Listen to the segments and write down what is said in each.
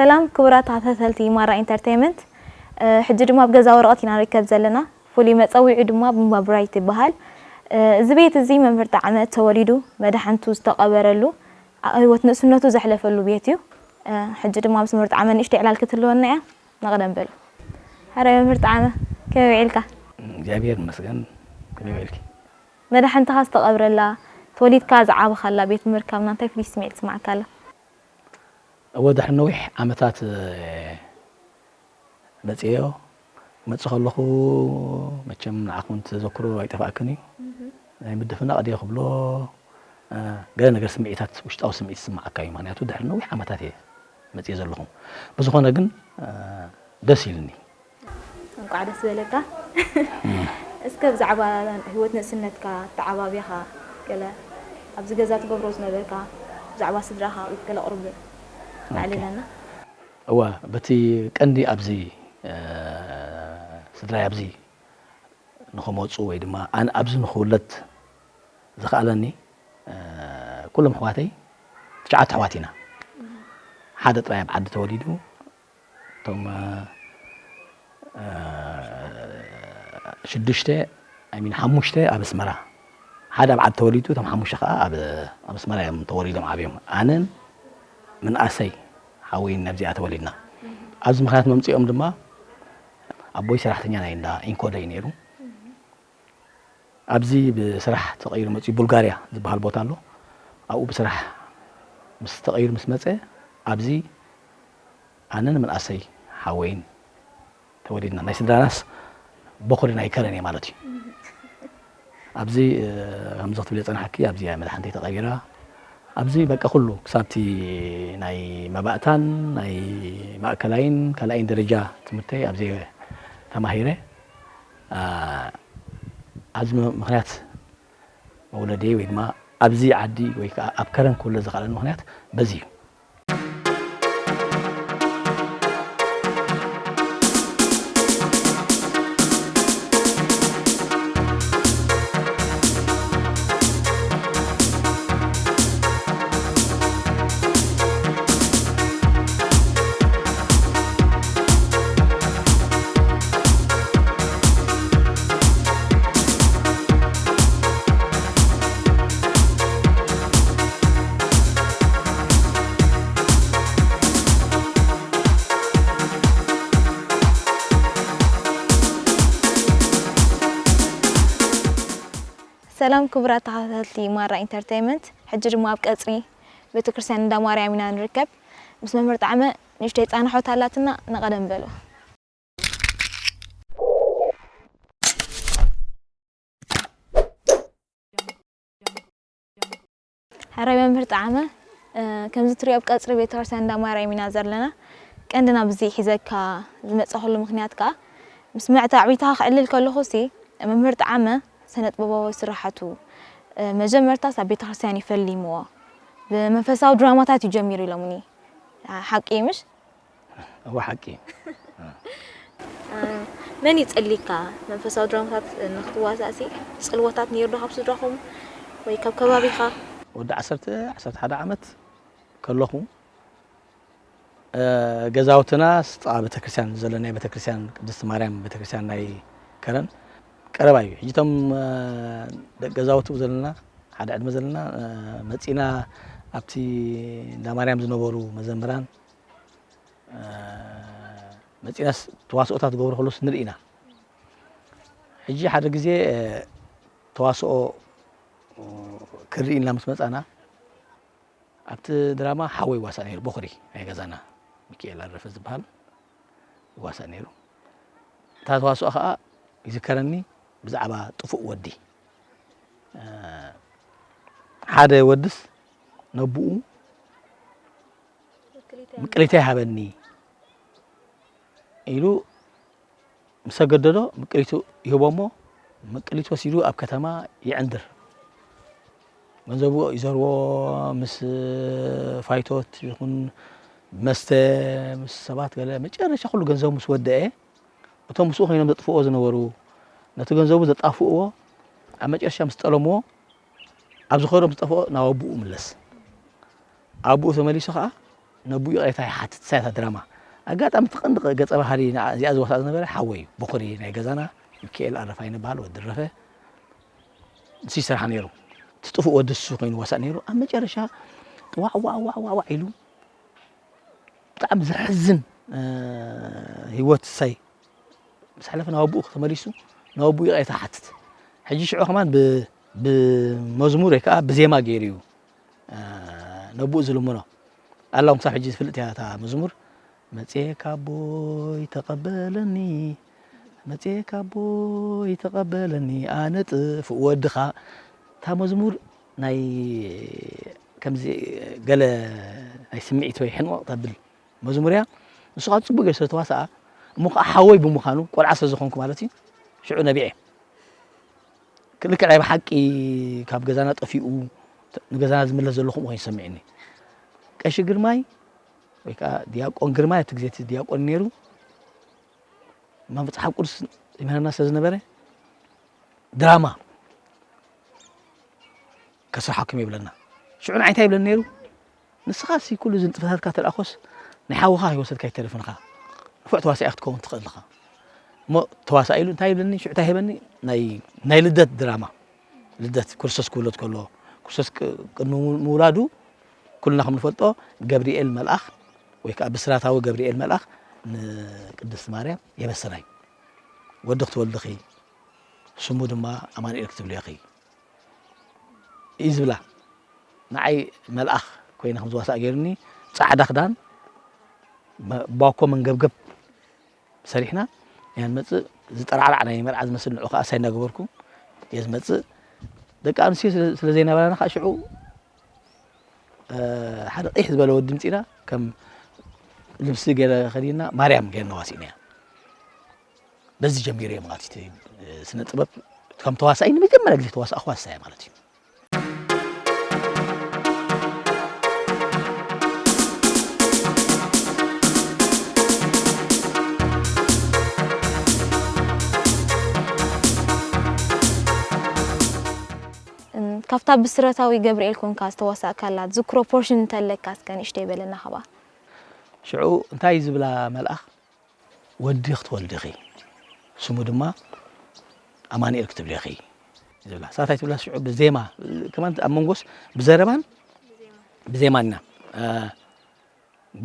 ሰላም ክቡራት ተኸታተልቲ ማራ ኢንተርቴይመንት፣ እ፣ ሕጂ ድማ ኣብ ገዛ ወረቐት ኢና ንርከብ ዘለና። ፍሉይ መጸውዒ ድማ ቡምባ ብራይት ይበሃል። እ፣ እዚ ቤት እዚ መምህር ጣዕመ ተወሊዱ መድሓንቱ ዝተቐበረሉ፣ ኣ-፣ ህይወት ንእስነቱ ዘሕለፈሉ ቤት እዩ። እ፣ ሕጂ ድማ ምስ መምህር ጣዕመ ንእሽተይ ዕላል ክትህልወና እያ። ንቕደም በሉ። ሕራይ መምህር ጣዕመ፣ ከመይ ውዒልካ? እግዚኣብሔር ይመስገን። ከመይ ውዒልኪ? መድሓንትኻ ዝተቐብረላ፣ ተወሊድካ ዝዓበኻላ ቤት ምርካብና እንታይ ፍሉይ ስምዒት ይስምዓካ ኣሎ? እወ፣ ድሕሪ ነዊሕ ዓመታት፣ እ፣ መፅዮ። ክመፅእ ከለኹ መቸም ንዓኹም ተዘክሮ ኣይጠፍኣክን እዩ። ናይ ምድፍናቕ ድየ ክብሎ፣ እ፣ ገለ ነገር ስምዒታት፣ ውሽጣዊ ስምዒት ይስምዓካ እዩ። ምኽንያቱ ድሕሪ ነዊሕ ዓመታት እየ መፅዮ ዘለኹ። ብዝኾነ ግን፣ እ፣ ደስ ኢልኒ። እንቋዕ ደስ በለካ። እም። እስከ ብዛዕባ ህይወት ንእስነትካ፣ ኣተዓባብያኻ፣ ገለ ኣብዚ ገዛ ትገብሮ ዝነበርካ፣ ብዛዕባ ስድራኻ ገለ ቁሩብ ኦኬ። ኣዕልለና። እወ፣ በቲ ቀንዲ ኣብዚ፣ እ፣ ስድራይ ኣብዚ ንኽመፁ ወይ ድማ ኣነ ኣብዚ ንኽውለድ ዝኸኣለኒ፣ እ፣ ኩሎም ኣሕዋተይ ትሽዓተ ኣሕዋት ኢና። ሓደ ጥራይ ኣብ ዓዲ ተወሊዱ፣ እቶም፣ እ፣ እ፣ ሽዱሽተ፣ I mean፣ ሓሙሽተ ኣብ ኣስመራ፣ ሓደ ኣብ ዓዲ ተወሊዱ፣ እቶም ሓሙሽተ ከኣ ኣብ፣ ኣብ ኣስመራ እዮም ተወሊዶም ዓብዮም። ኣነን ምንኣሰይ ሓወይን ኣብዚኣ ተወሊድና። ኣብዚ ምኽንያት መምጽኦም ድማ ኣቦይ ሰራሕተኛ ናይ እንዳ ኢንኮደ እዩ ነይሩ። ኣብዚ ብስራሕ ተቐይሩ መጺኡ ቡልጋርያ ዝበሃል ቦታ ኣሎ። ኣብኡ ብስራሕ ምስ ተቐይሩ ምስ መጸ ኣብዚ ኣነን ምንኣሰይ ሓወይን ተወሊድና። ናይ ስድራናስ ቦኽሪ ናይ ከረን እየ ማለት እዩ። ኣብዚ፣ እ፣ ከምዚ ክትብል የጸናሕኪ፣ ኣብዚ እያ መድሓንተይ ተቐቢራ። ኣብዚ በቃ ኩሉ ክሳብቲ ናይ መባእታን ናይ ማእከላይን ካልኣይን ደረጃ ትምህርተይ ኣብዚ እየ ተማሂረ። ኣ፣ ኣብዚ ም-፣ ምኽንያት መውለደይ ወይ ድማ ኣብዚ ዓዲ ወይ ከዓ ኣብ ከረን ክውለድ ዝኸኣለኒ ምኽንያት በዚ እዩ። ሰላም ክቡራት ተኸታተልቲ ማራ ኢንተርቴይመንት፣ ሕጂ ድማ ኣብ ቀጽሪ ቤተክርስትያን እንዳ ማርያም ኢና ንርከብ። ምስ መምህር ጣዕመ ንእሽተይ ጻንሖት ኣላትና፣ ንቐደም በሉ። ሕራይ መምህር ጣዕመ፣ እ፣ ከምዚ ትሪኦ ኣብ ቀጽሪ ቤተክርስትያን እንዳ ማርያም ኢና ዘለና። ቀንዲ ናብዚ ሒዘካ ዝመጸኹሉ ምኽንያት ከኣ፣ ምስ መዕተዕቢትኻ ክዕልል ከለኹሲ፣ መምህር ጣዕመ ስነ ጥበባዊ ስራሓቱ፣ እ፣ መጀመርታስ ኣብ ቤተክርስትያን እዩ ፈሊምዎ። ብመንፈሳዊ ድራማታት እዩ ጀሚሩ ኢሎምኒ። ሓቂ እዩ ምሽ? እወ፣ ሓቂ እዩ። እ፣ መን እዩ ጸሊካ? መንፈሳዊ ድራማታት ንክትዋሳእሲ ጽልዎታት ነይሩ ዶ ካብ ስድራኹም ወይ ካብ ከባቢኻ? ወዲ ዓሰርተ፣ ዓሰርተ ሓደ ዓመት ከለኹ፣ እ፣ ገዛውትና ጥቓ ቤተክርስትያን ዘሎ ናይ ቤተክርስትያን ቅድስቲ ማርያም ቤተክርስትያን ናይ ከረን ቀረባ እዩ። ሕጂ እቶም፣ እ፣ ደቂ ገዛውቲ ዘለና፣ ሓደ ዕድመ ዘለና፣ እ፣ መጺና ኣብቲ እንዳ ማርያም ዝነበሩ መዘምራን፣ እ፣ መጺናስ ተዋስኦታት ዝገብሩ ከለውስ ንርኢ ኢና። ሕጂ ሓደ ግዜ፣ እ፣ ተዋስኦ፣ እ፣ ክንርኢ ኢልና ምስ መጻና፣ ኣብቲ ድራማ ሓወይ ይዋሳእ ነይሩ፣ ቦኽሪ ናይ ገዛና፣ ሚኪኤል ኣረፈ ዝበሃል ይዋሳእ ነይሩ። እታ ተዋስኦ ኸኣ ይዝከረኒ፣ ብዛዕባ ጥፉእ ወዲ። እ፣ ሓደ ወድስ ነቦኡ፣ "ምቅሊተይ ሃበኒ" ኢሉ ምስ ኣገደዶ፣ ምቅሊቱ ይህቦ እሞ፣ ምቅሊት ወሲዱ ኣብ ከተማ ይዕንድር። ገንዘቡ ይዘርዎ፣ ምስ ፋይቶት ይኹን መስተ፣ ምስ ሰባት ገለ፣ መጨረሻ ኩሉ ገንዘቡ ምስ ወደአ፣ እቶም ምስኡ ኮይኖም ዘጥፍእዎ ዝነበሩ፣ ነቲ ገንዘቡ ዘጣፍእዎ፣ ኣብ መጨረሻ ምስ ጠለምዎ፣ ኣብ ዝኸዶ ምስ ጠፍኦ ናብ ኣቦኡ ይምለስ። ኣቦኡ ተመሊሱ ኸኣ፣ ነቡ ይቕሬታ ይሓትት። ሳያታ ድራማ ኣጋጣሚ እቲ ቀንዲ ገጸ ባህሪ ንዓ-፣ እዚኣ ዝዋሳእ ዝነበረ ሓወይ እዩ። በኹሪ ናይ ገዛና ሚካኤል ኣረፋይ ንበሃል ወዲ ረፈ። ንሱ ይሰርሓ ነይሩ። እቲ ጥፉእ ወዲ እሱ ኮይኑ ዋሳእ ነይሩ። ኣብ መጨረሻ ዋዕ ዋዕ ዋዕ ዋዕ ዋዕ ኢሉ ብጣዕሚ ዘሕዝን፣ እ፣ ህይወት ሳይ ምስ ሓለፈ ናብ ኣቦኡ ተመሊሱ ናብ ኣቦኡ ይቕሬታ ሓትት። ሕጂ ሽዑ ከማን ብ-፣ ብመዝሙር ወይ ከዓ ብዜማ ገይሩ እዩ፣ እ፣ ነቦኡ ዝልምኖ። ኣላ እውን ክሳብ ሕጂ ዝፍልጥ እያ እታ መዝሙር። መጽኤ ካቦይ ተቐበለኒ፣ መጽኤ ካቦይ ተቐበለኒ፣ ኣነ ጥፉእ ወድኻ። እታ መዝሙር ናይ ከምዚ ገለ ናይ ስምዒት ወይ ሕንቕቕ ተብል መዝሙር እያ። ንሱ ከዓ ጽቡቕ ገይሩ ስለ ተዋስኣ፣ እሞ ከዓ ሓወይ ብምዃኑ፣ ቆልዓ ስለ ዝኾንኩ ማለት እዩ፣ ሽዑ ነቢዐ። ልክዕ ናይ ብሓቂ ካብ ገዛና ጠፊኡ፣ ንገዛና ዝምለስ ዘሎ ከምኡ ኮይኑ ይሰምዕኒ። ቀሺ ግርማይ ወይ ከዓ ዲያቆን ግርማይ፣ ኣብቲ ግዜ እቲ ዲያቆን ነይሩ፣ መጽሓፍ ቅዱስ ይምህረና ስለ ዝነበረ፣ ድራማ ከስርሓኩም ይብለና። ሽዑ ንዓይ እንታይ ይብለኒ ነይሩ? "ንስኻሲ ኩሉ እዚ ንጥፈታትካ ተልኣኾስ ናይ ሓውኻ ከይወሰድካ ኣይተርፍን ኢኻ። ንፉዕ ተዋሳኢ ክትከውን ትኽእል ኢኻ። እሞ ተዋሳእ" ኢሉ እንታይ ይብለኒ? ሽዑ እንታይ ሂበኒ? ናይ፣ ናይ ልደት ድራማ። ልደት ክርስቶስ ክውለድ ከሎ፣ ክርስቶስ ቅ-፣ ቅድሚ ምው-፣ ምውላዱ ኩልና ከም ንፈልጦ ገብርኤል መልኣኽ ወይ ከዓ ብስራታዊ ገብርኤል መልኣኽ ንቅድስቲ ማርያም የበስራ እዩ። "ወዲ ክትወልዲ ኢኺ፣ ስሙ ድማ ኣማኑኤል ክትብልዮ ኢኺ" እዩ ዝብላ። ንዓይ መልኣኽ ኮይነ ከም ዝዋሳእ ገይሩኒ፣ ጻዕዳ ክዳን፣ መ-፣ ባኮ መንገብገብ ሰሪሕና እያ ንመጽእ። ዝጠራዕራዕ ናይ መርዓ ዝመስል ንዑ ከኣ ሳይ እናገበርኩ እየ ዝመጽእ። ደቂ ኣንስትዮ ስለ፣ ስለ ዘይነበራና ከኣ ሽዑ፣ እ፣ ሓደ ቂሕ ዝበለ ወዲ ምጺና ከም ልብሲ ገይረ ከዲና ማርያም ገይርና ዋሲእናያ። በዚ ጀሚረ እየ ማለት እዩ። እቲ ስነ ጥበብ ከም ተዋሳኢ ንመጀመርያ ግዜ ተዋሳእኩዋ ንሳ እያ ማለት እዩ። እም፣ ካብታ ብስረታዊ ገብርኤል ኮንካ ዝተዋሳእካላ ትዝክሮ ፖርሽን እንተለካ እስከ ንእሽተይ በለና ካባኣ። ሽዑ እንታይ እዩ ዝብላ መልኣኽ? "ወዲ ክትወልዲ ኢኺ፣ ስሙ ድማ ኣማኑኤል ክትብልዮ ኢኺ" ዝብላ። ሳታይ ትብላ ሽዑ ብዜማ፣ ከማን ኣብ መንጎስ ብዘረባን ብዜማን ኢና። እ፣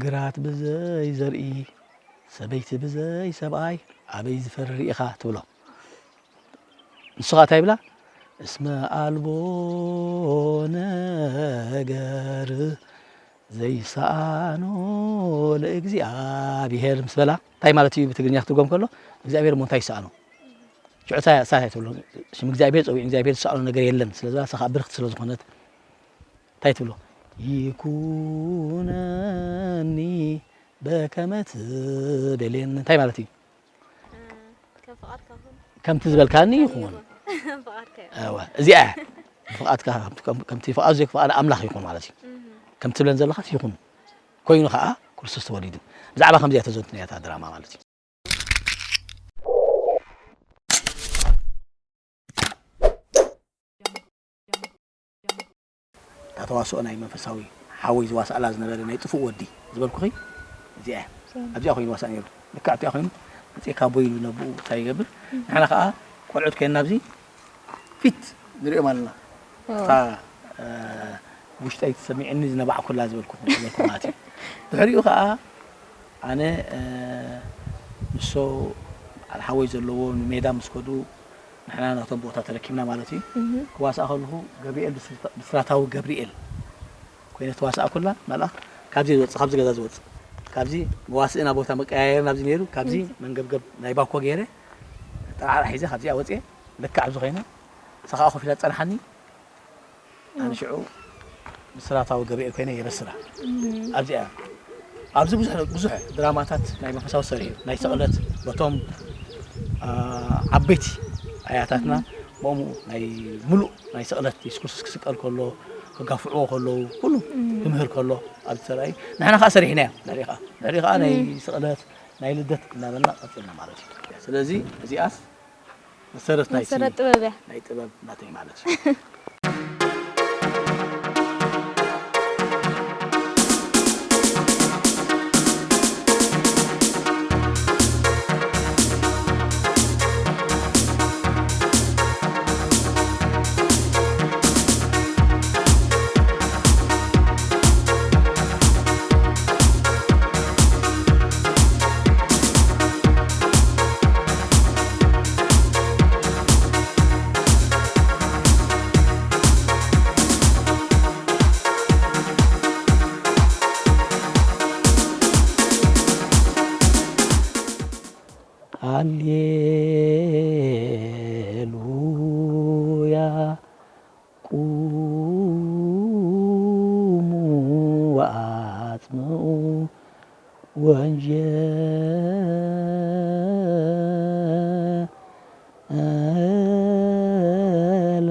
"ግራት ብዘይ ዘርኢ፣ ሰበይቲ ብዘይ ሰብኣይ፣ ኣበይ ዝፈሪ ኢኻ?" ትብሎ። ንሱ ኸኣ እንታይ ይብላ? "እስመ ኣልቦ ነገር ዘይሰኣኖ ለእግዚኣብሔር" ምስ በላ፣ እንታይ ማለት እዩ ብትግርኛ ክትርጎም ከሎ? እግዚኣብሔር እሞ እንታይ ይሰኣኖ? ሽዑ እሳ፣ እሳ እንታይ ትብሎ? ሽም እግዚኣብሔር ጸዊዑ እግዚኣብሔር ዝሰኣኖ ነገር የለን ስለ ዝበላ፣ እሳ ኸኣ ብርኽቲ ስለ ዝኾነት እንታይ ትብሎ? "ይኩነኒ በከመ ትቤሌኒ" እንታይ ማለት እዩ? ከም ፍቓድካ ኩን። ከምቲ ዝበልካኒ ይኹን። ፍቓድካ እዩ። እወ፣ እዚኣ እያ። ብፍቓድካ፣ ከም-፣ ከም-፣ ከምቲ ፍቓዱ ዘይክፍቓድ ኣምላኽ ይኹን ማለት እዩ። እህ። ከምቲ ትብለን ዘለኻስ ይኹን። ኮይኑ ኸኣ ክርስቶስ ተወሊዱ። ብዛዕባ ከምዚኣ ተዘንትኖ እያ እታ ድራማ ማለት እዩ። እታ ተዋስኦ ናይ መንፈሳዊ ሓወይ ዝዋሳእላ ዝነበረ ናይ ጥፉእ ወዲ ዝበልኩኺ እዚኣ እያ። ኣብዚኣ ኮይኑ ዋሳእ ነይሩ። ልክዕ ኣብዚኣ ኮይኑ መፅኤ ካቦ ኢሉ ነብኡ እንታይ ይገብር? ንሕና ከዓ ቆልዑት ኮይንና ኣብዚ ፊት ንሪኦም ኣለና። እታ፣ እ፣ ውሽጠይ ተሰሚዕኒ ዝነባዕኩላ ዝበልኩ፣ ዝበልኩ ማለት እዩ። ድሕሪኡ ከዓ ኣነ፣ እ፣ ንሶ በዓል ሓወይ ዘለዎ ንሜዳ ምስ ከዱ ንሕና ናቶም ቦታ ተረኪብና ማለት እዩ። እህ። ክዋሳእ ከለኹ ገብርኤል ብስርታ-፣ ብስራታዊ ገብርኤል ኮይነ ተዋሳእኩላ። መልኣኽ ካብዚ ዝወፅእ፣ ካብዚ ገዛ ዝወፅእ፣ ካብዚ መዋስእና ቦታ መቀያየርና ኣብዚ ነይሩ። ካብዚ እህ። መንገብገብ ናይ ባኮ ገይረ፣ ጠራዕራ ሒዘ ካብዚኣ ወፅየ። ልክዕ ኣብዚ ኮይነ፣ ንሳ ከዓ ኮፍ ኢላ ትፀንሓኒ። ኣነ ሽዑ ብስራታዊ ገብርኤል ኮይነ የበስራ። እህ። ኣብዚኣ፣ ኣብዚ ብዙሕ፣ ብዙሕ ድራማታት ናይ መንፈሳዊ ሰሪሑ፣ ናይ ስቕለት፣ በቶም፣ አ፣ ዓበይቲ ኣያታትና፣ እህ። ብኦሙ ናይ ምሉእ ናይ ስቕለት፣ የሱስ ክርስቶስ ክስቀል ከሎ፣ ክጋፍዕዎ ከለዉ፣ ኩሉ እህ። ክምህር ከሎ፣ ኣብዚ ተራእዩ። ንሕና ከዓ ሰሪሕናዮ፣ ድሕሪ ከዓ፣ ድሕሪ ከዓ ናይ እህ። ስቕለት፣ ናይ ልደት እናበልና ቀፂልና ማለት እዩ። ስለዚ እዚኣስ መሰረት ናይቲ መሰረት ጥበብ እያ። ናይ ጥበብ ናተይ ማለት እዩ። ሃሌሉያ። ቁሙ ወአጽምዑ ወንጌለ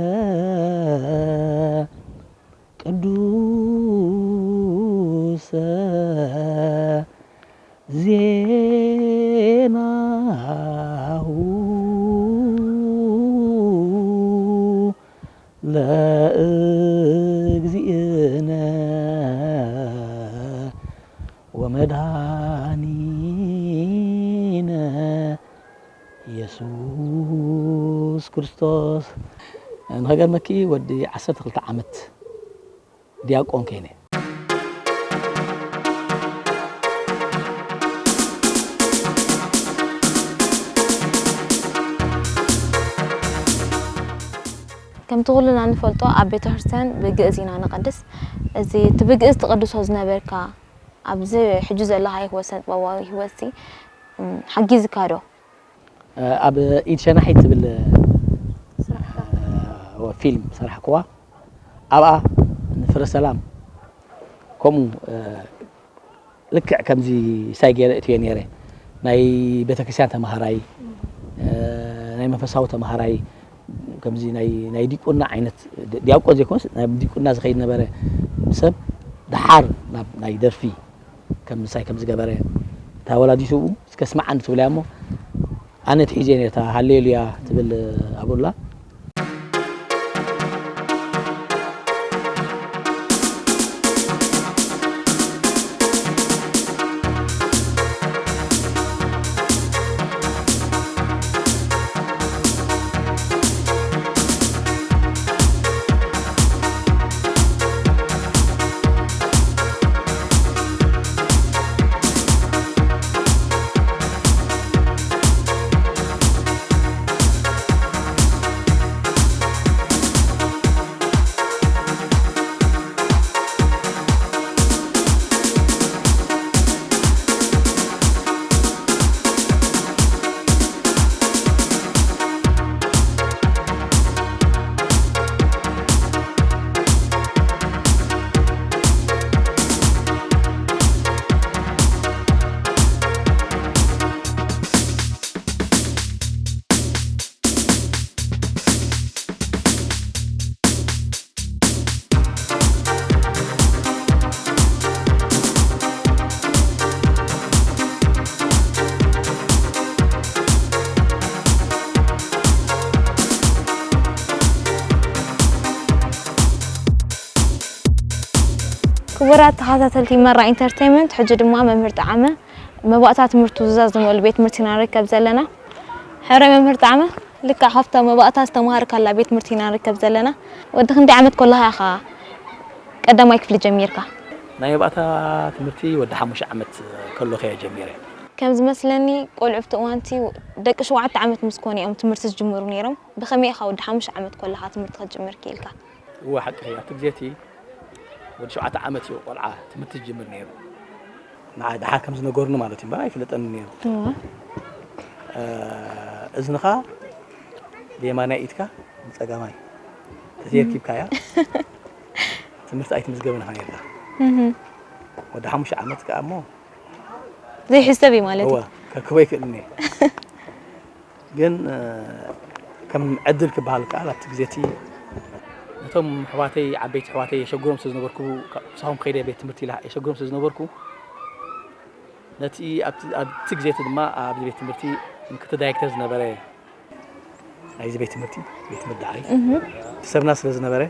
ቅዱሰ ዜናሁ ለእግዚእነ ወመድኃኒነ ኢየሱስ ክርስቶስ። ንኸገርመኪ ወዲ ዓሰርተ ክልተ ዓመት ዲያቆን ከይነ። ከምቲ ኩልና ንፈልጦ ኣብ ቤተ ክርስቲያን ብግእዝ ኢና ንቐድስ። እዚ እቲ ብግእዝ ትቐድሶ ዝነበርካ ኣብዚ ሕጂ ዘለኻ ህይወት ስነ ጥበባዊ ህይወትሲ፣ እም፣ ሓጊዝካ ዶ? ኣብ ኢድ ሸናሒት ትብል፣ እ፣ ፊልም ዝሰራሕክዋ ኣብኣ ንፍረ ሰላም ከምኡ፣ እ፣ ልክዕ ከምዚ ሳይ ገይረ እትዮ ነይረ። ናይ ቤተክርስትያን ተምሃራይ፣ እ፣ ናይ መንፈሳዊ ተምሃራይ፣ ከምዚ ናይ፣ ናይ ዲቁና ዓይነት ዲ-፣ ዲያቆን ዘይኮነስ ናብ ዲቁና ዝኸይድ ነበረ ሰብ ደሓር ናብ ናይ ደርፊ ከም ምሳይ ከም ዝገበረ እታ ወላዲቱ እስከ ስምዓኒ ትብለያ እሞ ኣነ ትሒዘ ነታ ሃሌሉያ ትብል ኣቡላ። ክቡራት ተኸታተልቲ መራ ኢንተርቴይንመንት፣ ሕጂ ድማ መምህር ጠዓመ መባእታ ትምህርቱ ዝዛዘመሉ ቤት ትምህርቲ ኢና ንርከብ ዘለና። ሕራይ መምህር ጠዓመ፣ ልክዕ ካብታ መባእታ ዝተምሃርካላ ቤት ትምህርቲ ኢና ንርከብ ዘለና። ወዲ ክንደይ ዓመት ከለኻ ኢኻ ቀዳማይ ክፍሊ ጀሚርካ? ናይ መባእታ ትምህርቲ ወዲ ሓሙሽተ ዓመት ከለኹ እየ ጀሚረ። ከም ዝመስለኒ፣ ቆልዑ ኣብቲ እዋንቲ ደቂ ሸውዓተ ዓመት ምስ ኮኑ እዮም ትምህርቲ ዝጅምሩ ነይሮም። ብኸመይ ኢኻ ወዲ ሓሙሽተ ዓመት ከለኻ ትምህርቲ ክትጅምር ክኢልካ? እወ፣ ሓቂ እዩ። ኣብቲ ግዜ እቲ ወዲ ሸውዓተ ዓመት እዩ ቆልዓ ትምህርቲ ዝጅምር ነይሩ። ንዓይ ደሓር ከም ዝነገሩኒ ማለት እዩ እምበር ኣይፍለጠኒ ነይሩ። እወ። እ፣ እዝንኻ ብየማናይ ኢድካ ንጸጋማይ ተዘይርኪብካያ ትምህርቲ ኣይትምዝገብን ኢኻ ነይርካ። እህ። ወዲ ሓሙሽተ ዓመት ከኣ እሞ ዘይሕሰብ እዩ ማለት እዩ። እወ፣ ከርክቦ ኣይክእልን እየ። ግን፣ እ፣ ከም ዕድል ክበሃል ከኣል ኣብቲ ግዜ እቲ ነቶም ኣሕዋተይ፣ ዓበይቲ ኣሕዋተይ የሸግሮም ስለ ዝነበርኩ፣ ካብ ምሳኹም ከይደ ቤት ትምህርቲ ኢላ የሸግሮም ስለ ዝነበርኩ፣ ነቲ ኣብቲ፣ ኣብቲ ግዜ እቲ ድማ ኣብዚ ቤት ትምህርቲ ምክትል ዳይሬክተር ዝነበረ ናይዚ ቤት ትምህርቲ፣ ቤት ትምህርቲ ዳዕሪ እህ። እቲ ሰብና ስለ ዝነበረ፣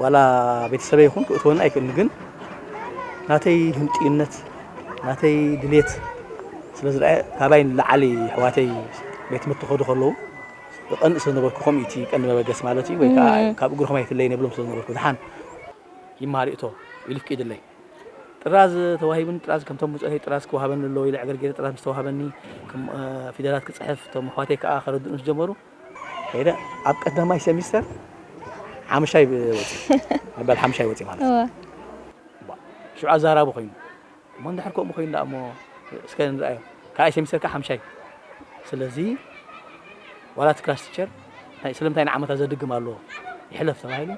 ዋላ ቤተሰበይ ይኹን ክእትወኒ ኣይክእልን፣ ግን ናተይ ህንጥዩነት፣ ናተይ ድሌት ስለ ዝረኣየ፣ ካባይ ንላዕሊ ኣሕዋተይ ቤት ትምህርቲ ክኸዱ ከለዉ፣ ይቐንእ ስለ ዝነበርኩ፣ ከምኡ እቲ ቀንዲ መበገሲ ማለት እዩ፣ ወይ ከዓ እም። ካብ እግርኹም ኣይፍለይን የብሎም ስለ ዝነበርኩ፣ ደሓን ይመሃር ይእቶ ኢሉ ይፍቂድለይ። ጥራዝ ተዋሂቡኒ፣ ጥራዝ ከምቶም ብጾተይ ጥራዝ ክወሃበኒ ኣለዎ ኢለ ዕግርጊረ፣ ጥራዝ ምስ ተዋሃበኒ፣ ከም፣ እ፣ ፊደላት ክጽሕፍ፣ እቶም ኣሕዋተይ ከኣ ከረድኡ ምስ ጀመሩ፣ ከይደ ኣብ ቀዳማይ ሴሚስተር ሓምሻይ ብ-፣ ወጺ። መበል ሓምሻይ ወጺ ማለት እዩ። እወ። ባ-፣ ሽዑ ኣዛራቢ ኮይኑ። እሞ እንድሕር ከምኡ ኮይኑ ደኣ እሞ እስከ ንርኣዮ። ካልኣይ ሴሚስተር ከኣ ሓምሻይ። ስለዚ ዋላ እቲ ክላስ ቲቸር ናይ ስለምንታይ ንዓመታ ዘድግም ኣለዎ ይሕለፍ ተባሂሉ፣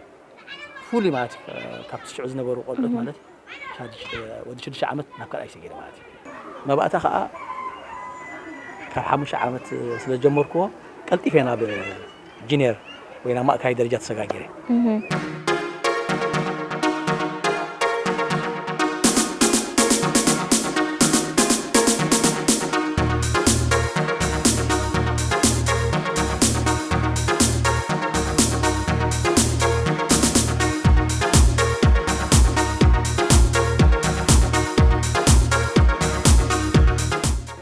ፉሊ ማለት እዩ፣ ካብቲ ሽዑ ዝነበሩ ቆልዑት ማለት ወዲ ሽዱሽተ ዓመት ናብ ካልኣይ ሰጊረ ማለት እዩ። መባእታ ከዓ ካብ ሓሙሽተ ዓመት ስለ ዝጀመርክዎ ቀልጢፈ ናብ ጂኒየር ወይ ናብ ማእከላይ ደረጃ ተሰጋጊረ።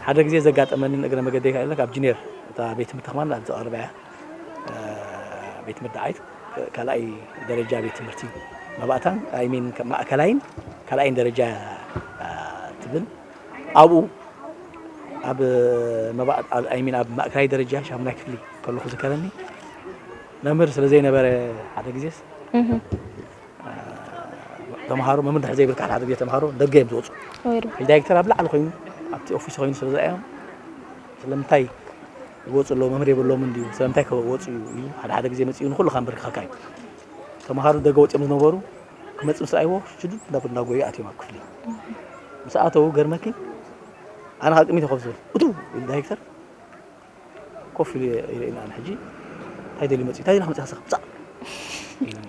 ሓደ ግዜ ዘጋጠመኒ እግረ መገደይ ከኣ ኢለ ካብ ጂኒየር እታ ቤት ትምህርቲ ከማን ኣብ ዝቐርባ እያ። ቤት ትምህርቲ ዓይት ካልኣይ ደረጃ ቤት ትምህርቲ መባእታን ኣይሚን ማእከላይን ካልኣይን ደረጃ ትብል ኣብኡ ኣብ መባእ- ኣብ- ኣይሚን ኣብ ማእከላይ ደረጃ ሻሙናይ ክፍሊ ከለኹ ዝከረኒ መምህር ስለ ዘይነበረ ሓደ ግዜስ ተምሃሮ መምህር ድሕር ዘይብልካ ሓደ ግዜ ተምሃሮ ደገ እዮም ዝወፁ። ሕጂ ዳይሬክተር ኣብ ላዕሊ ኮይኑ ኣብቲ ኦፊስ ኮይኑ ስለ ዝረኣዮም ስለምንታይ ይወፁ ኣለዉ መምህር የብሎምን ድዩ ስለምንታይ ክወፁ እዩ ኢሉ ሓደ ሓደ ግዜ መፅኡ ንኩሉ ከንበርክኸካ እዩ። ተምሃሮ ደገ ወፂኦም ዝነበሩ ክመፅእ ምስ ረኣይዎ ሽዱድ እንዳጎዩ ኣትዮም ኣብ ክፍሊ። ምስ ኣተዉ ገርመኪ ኣነ ካብ ቅድሚት ኮፍ ዝብል እቱ ኢሉ ዳይሬክተር ኮፍ ኢሉ ይርእየኒ ኣነ ሕጂ እንታይ ደልዩ መፅኡ እንታይ ደልካ መፅእካ ስኻ ምፃእ ኢሉኒ።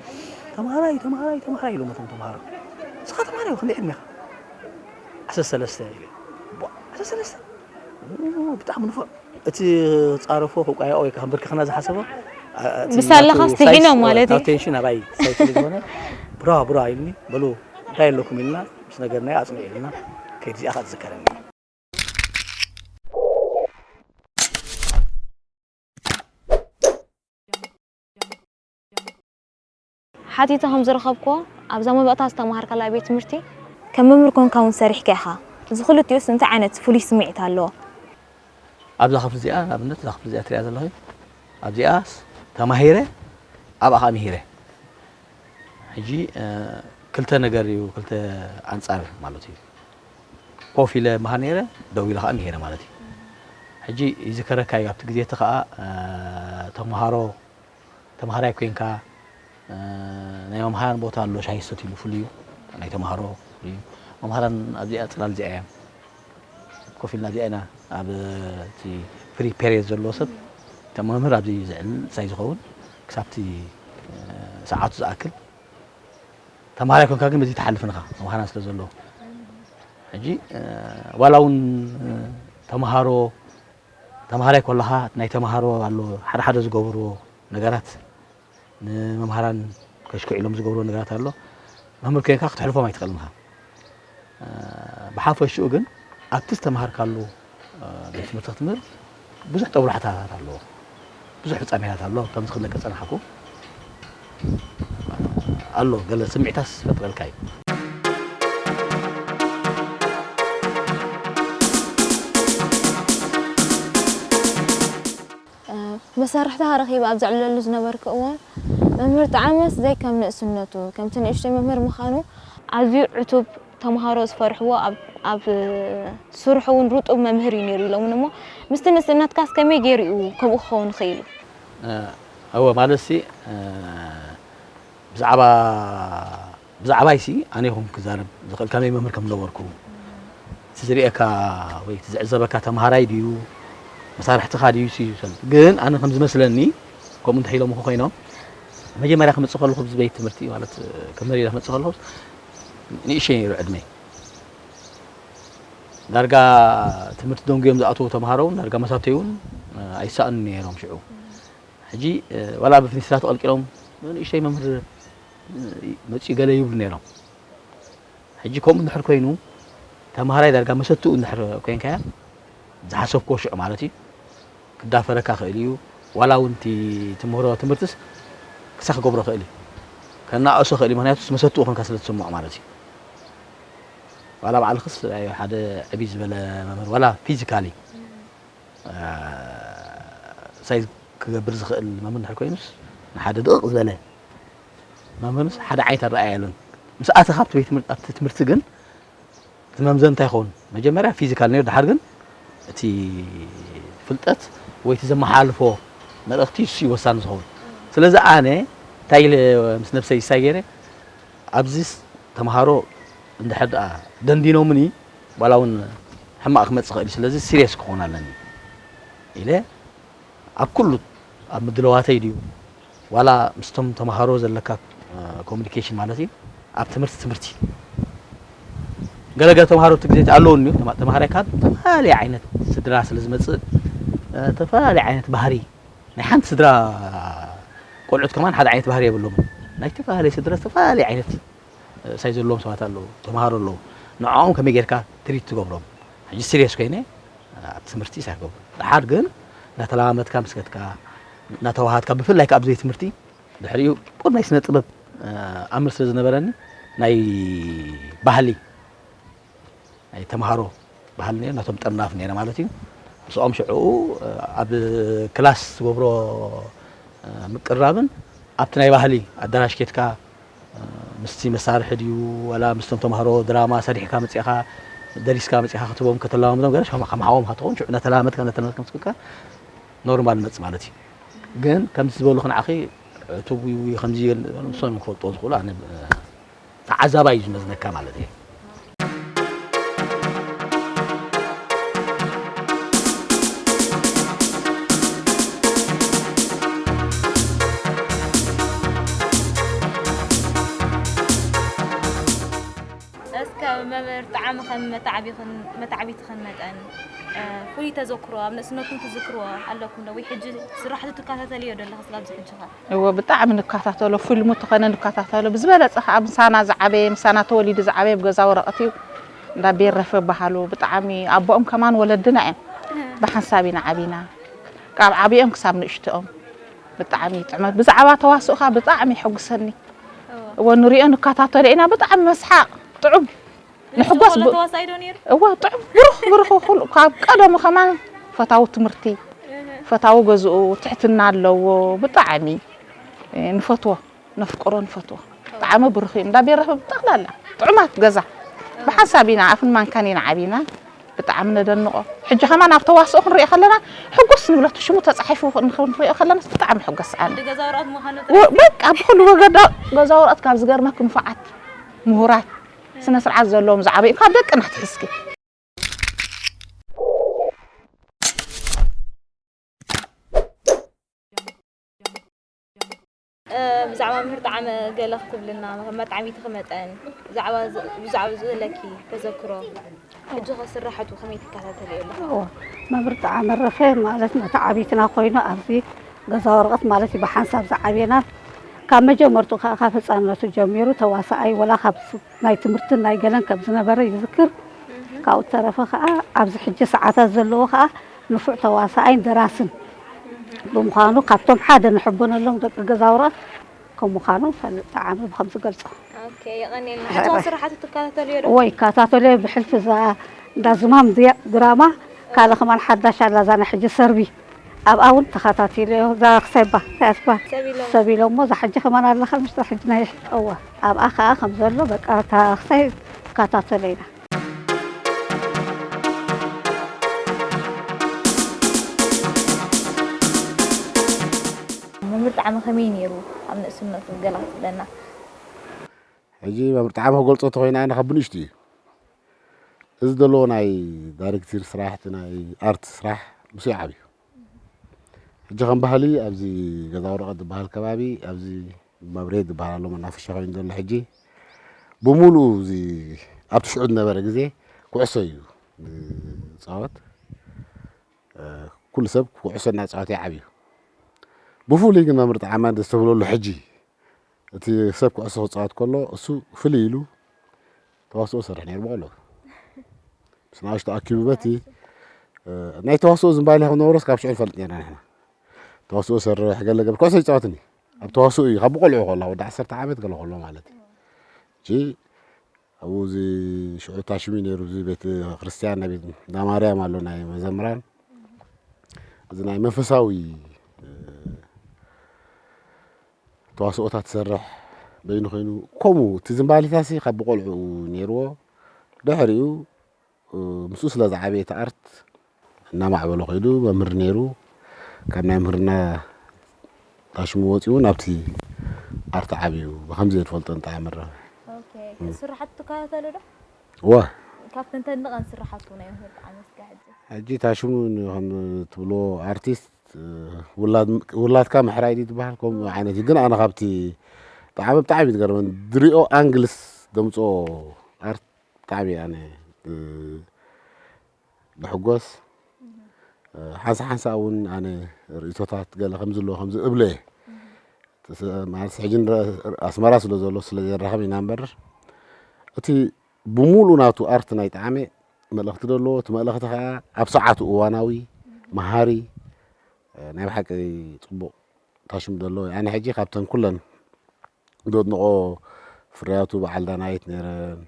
ተምሃራይ ተምሃራይ ተምሃራይ ኢሎም እቶም ተምሃሮ ንስኻ ተምሃራይ ኢኻ ክንደይ ዕድሜኻ ዓሰርተ ሰለስተ ኢለ ቧ ዓሰርተ ሰለስተ ብጣዕሚ ንፉዕ እቲ ፃረፎ ክቋየኦ ወይ ከንበርክኽና ዝሓሰቦ ብሳለኻ ስትሒኖም ማለት እዩ። ቴንሽን ኣባይ ሳይ ስለ ዝኾነ ብራ ብራ ኢልኒ በሉ እንታይ ኣለኩም ኢልና ምስ ነገርናዮ ኣፅንዑ ኢልና ከይድ እዚኣ ከዓ ትዝከረኒ። ሓቲተ ከም ዝረኸብክዎ ኣብዛ መባእታ ዝተምሃርካላ ቤት ትምህርቲ ከም መምህር ኮንካ እውን ሰሪሕካ ኢኻ። እዚ ክልቲኡስ እንታይ ዓይነት ፍሉይ ስምዒት ኣለዎ? ኣብዛ ክፍሊ እዚኣ ንኣብነት እዛ ክፍሊ እዚኣ ትሪኣ ዘለኺ ኣብዚኣስ ተማሂረ ኣብኣ ከዓ ምሂረ ሕጂ ክልተ ነገር እዩ ክልተ ኣንፃር ማለት እዩ ኮፍ ኢለ ምሃር ነይረ ደው ኢለ ከዓ ምሂረ ማለት እዩ ሕጂ ይዝከረካ እዩ ኣብቲ ግዜ እቲ ከዓ ተምሃሮ ተምሃራይ ኮይንካ ናይ መምሃራን ቦታ ኣሎ ሻሂ ዝሰትይሉ ፍሉይ እዩ ናይ ተምሃሮ ፍሉይ እዩ መምሃራን ኣብዚኣ ፅላል እዚኣ እዮም ኮፍ ኢልና እዚኣ ኢና ኣብ እቲ ፍሪ ፔሪየድ ዘለዎ ሰብ እቶም መምህር ኣብዚ ዝዕል ሳይ ዝኸውን ክሳብቲ ሰዓቱ ዝኣክል ተምሃራይ ኮንካ ግን በዚ ትሓልፍ ንኻ መምሃራን ስለ ዘለዎ ሕጂ ዋላ እውን ተምሃሮ ተምሃራይ ኮለኻ ናይ ተምሃሮ ኣሎ ሓደ ሓደ ዝገብርዎ ነገራት ንመምሃራን ከሽክዕሎም ዝገብርዎ ነገራት ኣሎ መምህር ኮይንካ ክትሕልፎም ኣይትኽእልን ኢኻ ብሓፈሽኡ ግን ኣብቲ ዝተምሃርካሉ ቤት ትምህርቲ ክትምህር ብዙሕ ጠብላሕታታት ኣለዎ ብዙሕ ፍጻሜታት ኣሎ ከምዚ ክብለካ ጸናሕኩ ኣሎ ገለ ስምዒታት ዝፈጥረልካ እዩ መሳርሕትኻ ረኺበ ኣብ ዘዕልለሉ ዝነበርኩ እዋን፣ መምህር ጠዓመስ ዘይከም ንእስነቱ፣ ከምቲ ንእሽቶይ መምህር ምዃኑ፣ ኣዝዩ ዕቱብ፣ ተምሃሮ ዝፈርሕዎ፣ ኣብ ስርሑ እውን ርጡብ መምህር እዩ ነይሩ ኢሎምኒ እሞ፣ ምስቲ ንእስነትካስ ከመይ ገይሩ እዩ ከምኡ ክኸውን ኽኢሉ? እወ፣ ማለትሲ ብዛዕባ ብዛዕባይሲ ኣነ ይኹን ክዛረብ ዝኽእል ከመይ መምህር ከም ዝነበርኩ እቲ ዝርእየካ ወይ እቲ ዝዕዘበካ ተምሃራይ ድዩ መሳርሕትኻ ድዩ ሲ ይፈልጥ ግን ኣነ ከም ዝመስለኒ ከምኡ እንተ ኢሎምኹ ኮይኖም መጀመርያ ክመፅእ ከለኹ ኣብዚ ቤት ትምህርቲ ማለት ከም መሪዳ ክመፅእ ከለኹ ንእሽተይ ነይሩ ዕድመይ ዳርጋ ትምህርቲ ደንጉዮም ዝኣተዉ ተምሃሮ እውን ዳርጋ መሳተይ እውን ኣይሰኣኑን ነይሮም ሽዑ ሕጂ ዋላ ብፍኒስትራ ተቐልቂሎም ንእሽተይ መምህር መፅኡ ገለ ይብሉ ነይሮም ሕጂ ከምኡ እንድሕር ኮይኑ ተምሃራይ ዳርጋ መሰትኡ እንድሕር ኮይንካያ ዝሓሰብክዎ ሽዑ ማለት እዩ ክዳፈረካ ክእል እዩ ዋላ እውን እቲ ትምህሮ ትምህርትስ ክሳ ክገብሮ ክእል እዩ ከናእሶ ክእል እዩ ምክንያቱ መሰትኡ ኮንካ ስለ ትስምዖ ማለት እዩ ዋላ ባዕልክስ ሓደ ዕብይ ዝበለ መምህር ዋላ ፊዚካሊ ሳይዝ ክገብር ዝኽእል መምህር እንድሕር ኮይኑስ ንሓደ ድቕቕ ዝበለ መምህርስ ሓደ ዓይነት ኣረኣእያ የለን ምስ ኣተኻ ኣብቲ ቤት ትምህርቲ ኣብቲ ትምህርቲ ግን እቲ መምዘንታ ይኸውን መጀመርያ ፊዚካል ነይሩ ድሓር ግን እቲ ፍልጠት ወይ እቲ ዘመሓላልፎ መልእኽቲ እሱ እዩ ወሳኒ ዝኸውን። ስለዚ ኣነ እንታይ ኢለ ምስ ነብሰይ ይሳይ ገይረ፣ ኣብዚስ ተምሃሮ እንድሕር ደኣ ደንዲኖምኒ ዋላ እውን ሕማቕ ክመጽእ ይኽእል እዩ። ስለዚ ሲሪየስ ክኾን ኣለኒ ኢለ ኣብ ኩሉ ኣብ ምድለዋተይ ድዩ ዋላ ምስቶም ተምሃሮ ዘለካ ኮሚኒኬሽን ማለት እዩ ኣብ ትምህርቲ ትምህርቲ ገለገለ ተምሃሮ እቲ ግዜ ኣለውኒ ተምሃራይ ካብ ዝተፈላለየ ዓይነት ስድራ ስለ ዝመፅእ ዝተፈላለየ ዓይነት ባህሪ ናይ ሓንቲ ስድራ ቆልዑት ከማን ሓደ ዓይነት ባህሪ የብሎምን ናይ ዝተፈላለየ ስድራ ዝተፈላለየ ዓይነት ሳይ ዘለዎም ሰባት ኣለዉ ተምሃሮ ኣለዉ ንዕኦም ከመይ ጌርካ ትሪት ትገብሮም ሕጂ ሲሪየስ ኮይነ ኣብ ትምህርቲ ሳይ ክገብሩ ደሓር ግን እናተለማመድካ ምስ ከድካ እናተዋሃድካ ብፍላይ ካብ ዘይ ትምህርቲ ድሕሪኡ ቁሩብ ናይ ስነ ጥበብ ኣምር ስለ ዝነበረኒ ናይ ባህሊ ናይ ተምሃሮ ባህሊ ነይሩ ናቶም ጠርናፍ ነይረ ማለት እዩ ምስኦም ሽዑ ኣብ ክላስ ዝገብሮ ምቅራብን ኣብቲ ናይ ባህሊ ኣዳራሽ ኬድካ ምስቲ መሳርሒ ድዩ ወላ ምስቶም ተምሃሮ ድራማ ሰሪሕካ መፂእኻ ደሪስካ መፂእኻ ክትቦም ከተላማምዶም ገለ ከማሓዎም ትኸውን ሽዑ እናተላመድካ እናተላመድካ ምስ ከድካ ኖርማል መፅ ማለት እዩ ግን ከምዚ ዝበሉ ክንዓኺ ዕቱብ ከምዚ ንሶም ክፈልጥዎ ዝኽእሉ ኣነ ተዓዛባይ እዩ ዝመዝነካ ማለት እዩ እስከ መምህር ጣዕሚ ከም መታዕቢኽን መታዕቢትኽን መጠን ፍሉይ ተዘክሮ ኣብ ንእስነትኩም ትዝክርዎ ኣለኩም ዶ ወይ ሕጂ ስራሕቱ ትከታተልዮ ዶ ኣለኻ ስጋብ ዝሕጂ ኸ? እወ ብጣዕሚ ንከታተሎ ፊልሙ ተኾነ ንከታተሎ ብዝበለፀ ከዓ ምሳና ዝዓበየ ምሳና ተወሊዱ ዝዓበየ ብገዛ ወረቐት እዩ እንዳ ቤረፈ በሃሉ ብጣዕሚ ኣቦኦም ከማን ወለድና እዮም ብሓንሳብ ኢና ዓቢና ካብ ዓብኦም ክሳብ ንእሽትኦም ብጣዕሚ ጥዕመት ብዛዕባ ተዋስኦ ከዓ ብጣዕሚ የሐጉሰኒ እወ ንሪኦ ንከታተሎ ኢና ብጣዕሚ መስሓቕ ጥዑም ንሕጎስ እወ ጥዑም ብሩኽ ብሩኽ ኩሉ ካብ ቀደሙ ከማን ፈታዊ ትምህርቲ ፈታዊ ገዝኡ ትሕትና ኣለዎ ብጣዕሚ ንፈትዎ ነፍቅሮ ንፈትዎ ብጣዕሚ ብሩኽ እዩ እንዳ ቤረፈ ብጠቕላላ ጥዑማት ገዛ ብሓንሳብ ኢና ኣፍን ማንካን ኢና ዓቢና ብጣዕሚ ነደንቖ ሕጂ ከማን ኣብ ተዋስኦ ክንሪኦ ከለና ሕጉስ ንብለቱ ሽሙ ተፃሒፉ ንሪኦ ከለናስ ብጣዕሚ ሕጎስ ኣነ በቃ ብኩሉ ወገዳ ገዛ ወረቐት ካብ ዝገርመክ ንፉዓት ምሁራት ስነ ስርዓት ዘለዎም ዝዓበዩ ካብ ደቅና ትሕዝኪ ብዛዕባ መምህር ጣዕመ ገለ ክትብልና ከም መጣዕሚትኺ መጠን ብዛዕባ ብዛዕባ ዝህለኪ ተዘክሮ ሕጂ ከ ስራሕቱ ከመይ ትከታተልዮ ኣለኺ? እወ መምህር ጣዕመ ረፈ ማለት መተዓቢትና ኮይኑ ኣብዚ ገዛ ወረቐት ማለት እዩ ብሓንሳብ ዝዓብየና ካብ መጀመርትኡ ከዓ ካብ ህፃንነቱ ጀሚሩ ተዋሳኣይ ወላ ካብ ናይ ትምህርትን ናይ ገለን ከም ዝነበረ ይዝክር። ካብኡ ዝተረፈ ከዓ ኣብዚ ሕጂ ሰዓታት ዘለዎ ከዓ ንፉዕ ተዋሳኣይን ደራስን ብምዃኑ ካብቶም ሓደ ንሕበነሎም ደቂ ገዛ ውረድ ከም ምዃኑ ፈልጥ ዓሚ ብከም ዝገልፆ። ኦኬ የቐንየልና። ሕቶ ስራሓቱ ትከታተልዮ ዶ? እወ ይከታተልዮ ብሕልፊ እዛ እንዳ ዝማም ድራማ ካልእ ከማን ሓዳሽ ኣላ እዛ ናይ ሕጂ ሰርቢ ኣብኣ እውን ተኸታቲለዮ እዛ ክሳይ እባ እንታይ እያ ትበሃል ሰብ ኢሎሞ እዛ ሕጂ ከማን ኣለኻ ምሽ እዛ ሕጂ ናይ እወ ኣብኣ ከኣ ከም ዘሎ በቃ እታ ክሳይ ትከታተሎ ኢና። መምህር ጣዕመ ከመይ ነይሩ ኣብ ንእስነቱ ገላ ክትብለና? ሕጂ መምህር ጣዕመ ክገልፆ እንተኾይና ኣነ ካብ ብንእሽቱ እዩ እዚ ዘለዎ ናይ ዳይሬክቲር ስራሕ እቲ ናይ ኣርት ስራሕ ምስኡ ዓብዩ ሕጂ ከም ባህሊ ኣብዚ ገዛ ወረቐት ዝበሃል ከባቢ ኣብዚ መብሬት ዝበሃል ኣሎ መናፈሻ ኮይኑ ዘሎ ሕጂ ብምሉኡ እዚ ኣብቲ ሽዑ ዝነበረ ግዜ ኩዕሶ እዩ ዝፃወት ኩሉ ሰብ ኩዕሶ እናፃወተ ይዓብዩ ብፍሉይ ግን መምህር ጣዕማ ዘስተብህለሉ ሕጂ እቲ ሰብ ኩዕሶ ክፃወት ከሎ እሱ ፍልይ ኢሉ ተዋስኦ ሰርሕ ነይሩ በሎ ምስ ንኣሽቱ ኣኪቡ በቲ ናይ ተዋስኦ ዝንባሌ ከም ዝነበሮስ ካብ ሽዑ ንፈልጥ ነርና ንሕና ተዋስኦ ሰርሕ ገለ ገብ ኩዕሶ ይፃወትኒ ኣብ ተዋስኦ እዩ ካብ ብቆልዑ ከሎ ወዲ ዓሰርተ ዓመት ገለ ከሎ ማለት እዩ ኣብኡ እዚ ሽዑ ታሽሙ ነይሩ እዚ ቤተ ክርስቲያን ናይ ቤት እንዳ ማርያም ኣሎ ናይ መዘምራን እዚ ናይ መንፈሳዊ ተዋስኦታት ዝሰርሕ በይኑ ኮይኑ ከምኡ እቲ ዝንባሊታሲ ካብ ብቆልዑ ነይርዎ ድሕሪኡ ምስኡ ስለ ዝዓበየ እቲ ኣርት እናማዕበሎ ከይዱ መምህር ነይሩ። ካብ ናይ ምህርና ታሽሙ ወፂኡ ናብቲ ኣርት ዓብዩ ብከምዚ ዝፈልጦ እንታይ ምረ ኦኬ። ስራሓቱ ትከታተሉ ዶ? ዋ ካብተን ተንቀን ስራሓቱ ናይ ምህር ዓመት ጋር ሕጂ ሕጂ ታሽሙ ከም ትብሎ ኣርቲስት ውላድ ውላድካ ምሕራይ ድዩ ትበሃል ከምኡ ዓይነት እዩ። ግን ኣነ ካብቲ ብጣዕሚ ብጣዕሚ እዩ ዝገርመን ድሪኦ ኣንግልስ ደምፆ ኣርት ብጣዕሚ ኣነ ብሕጎስ ሓንሳ ሓንሳ እውን ኣነ ርእቶታት ገለ ከምዚ ኣለዎ ከምዚ እብሎ እየ። ማለት ሕጂ ኣስመራ ስለ ዘሎ ስለ ዘራኸብ ኢና እምበር እቲ ብሙሉ ናቱ ኣርት ናይ ጣዕመ መልእኽቲ ደለዎ። እቲ መልእኽቲ ከዓ ኣብ ሰዓቱ እዋናዊ መሃሪ ናይ ብሓቂ ፅቡቕ ታሽሙ ደሎ ኣነ ሕጂ ካብተን ኩለን ደድንቆ ፍርያቱ በዓል ዳናይት ነይረን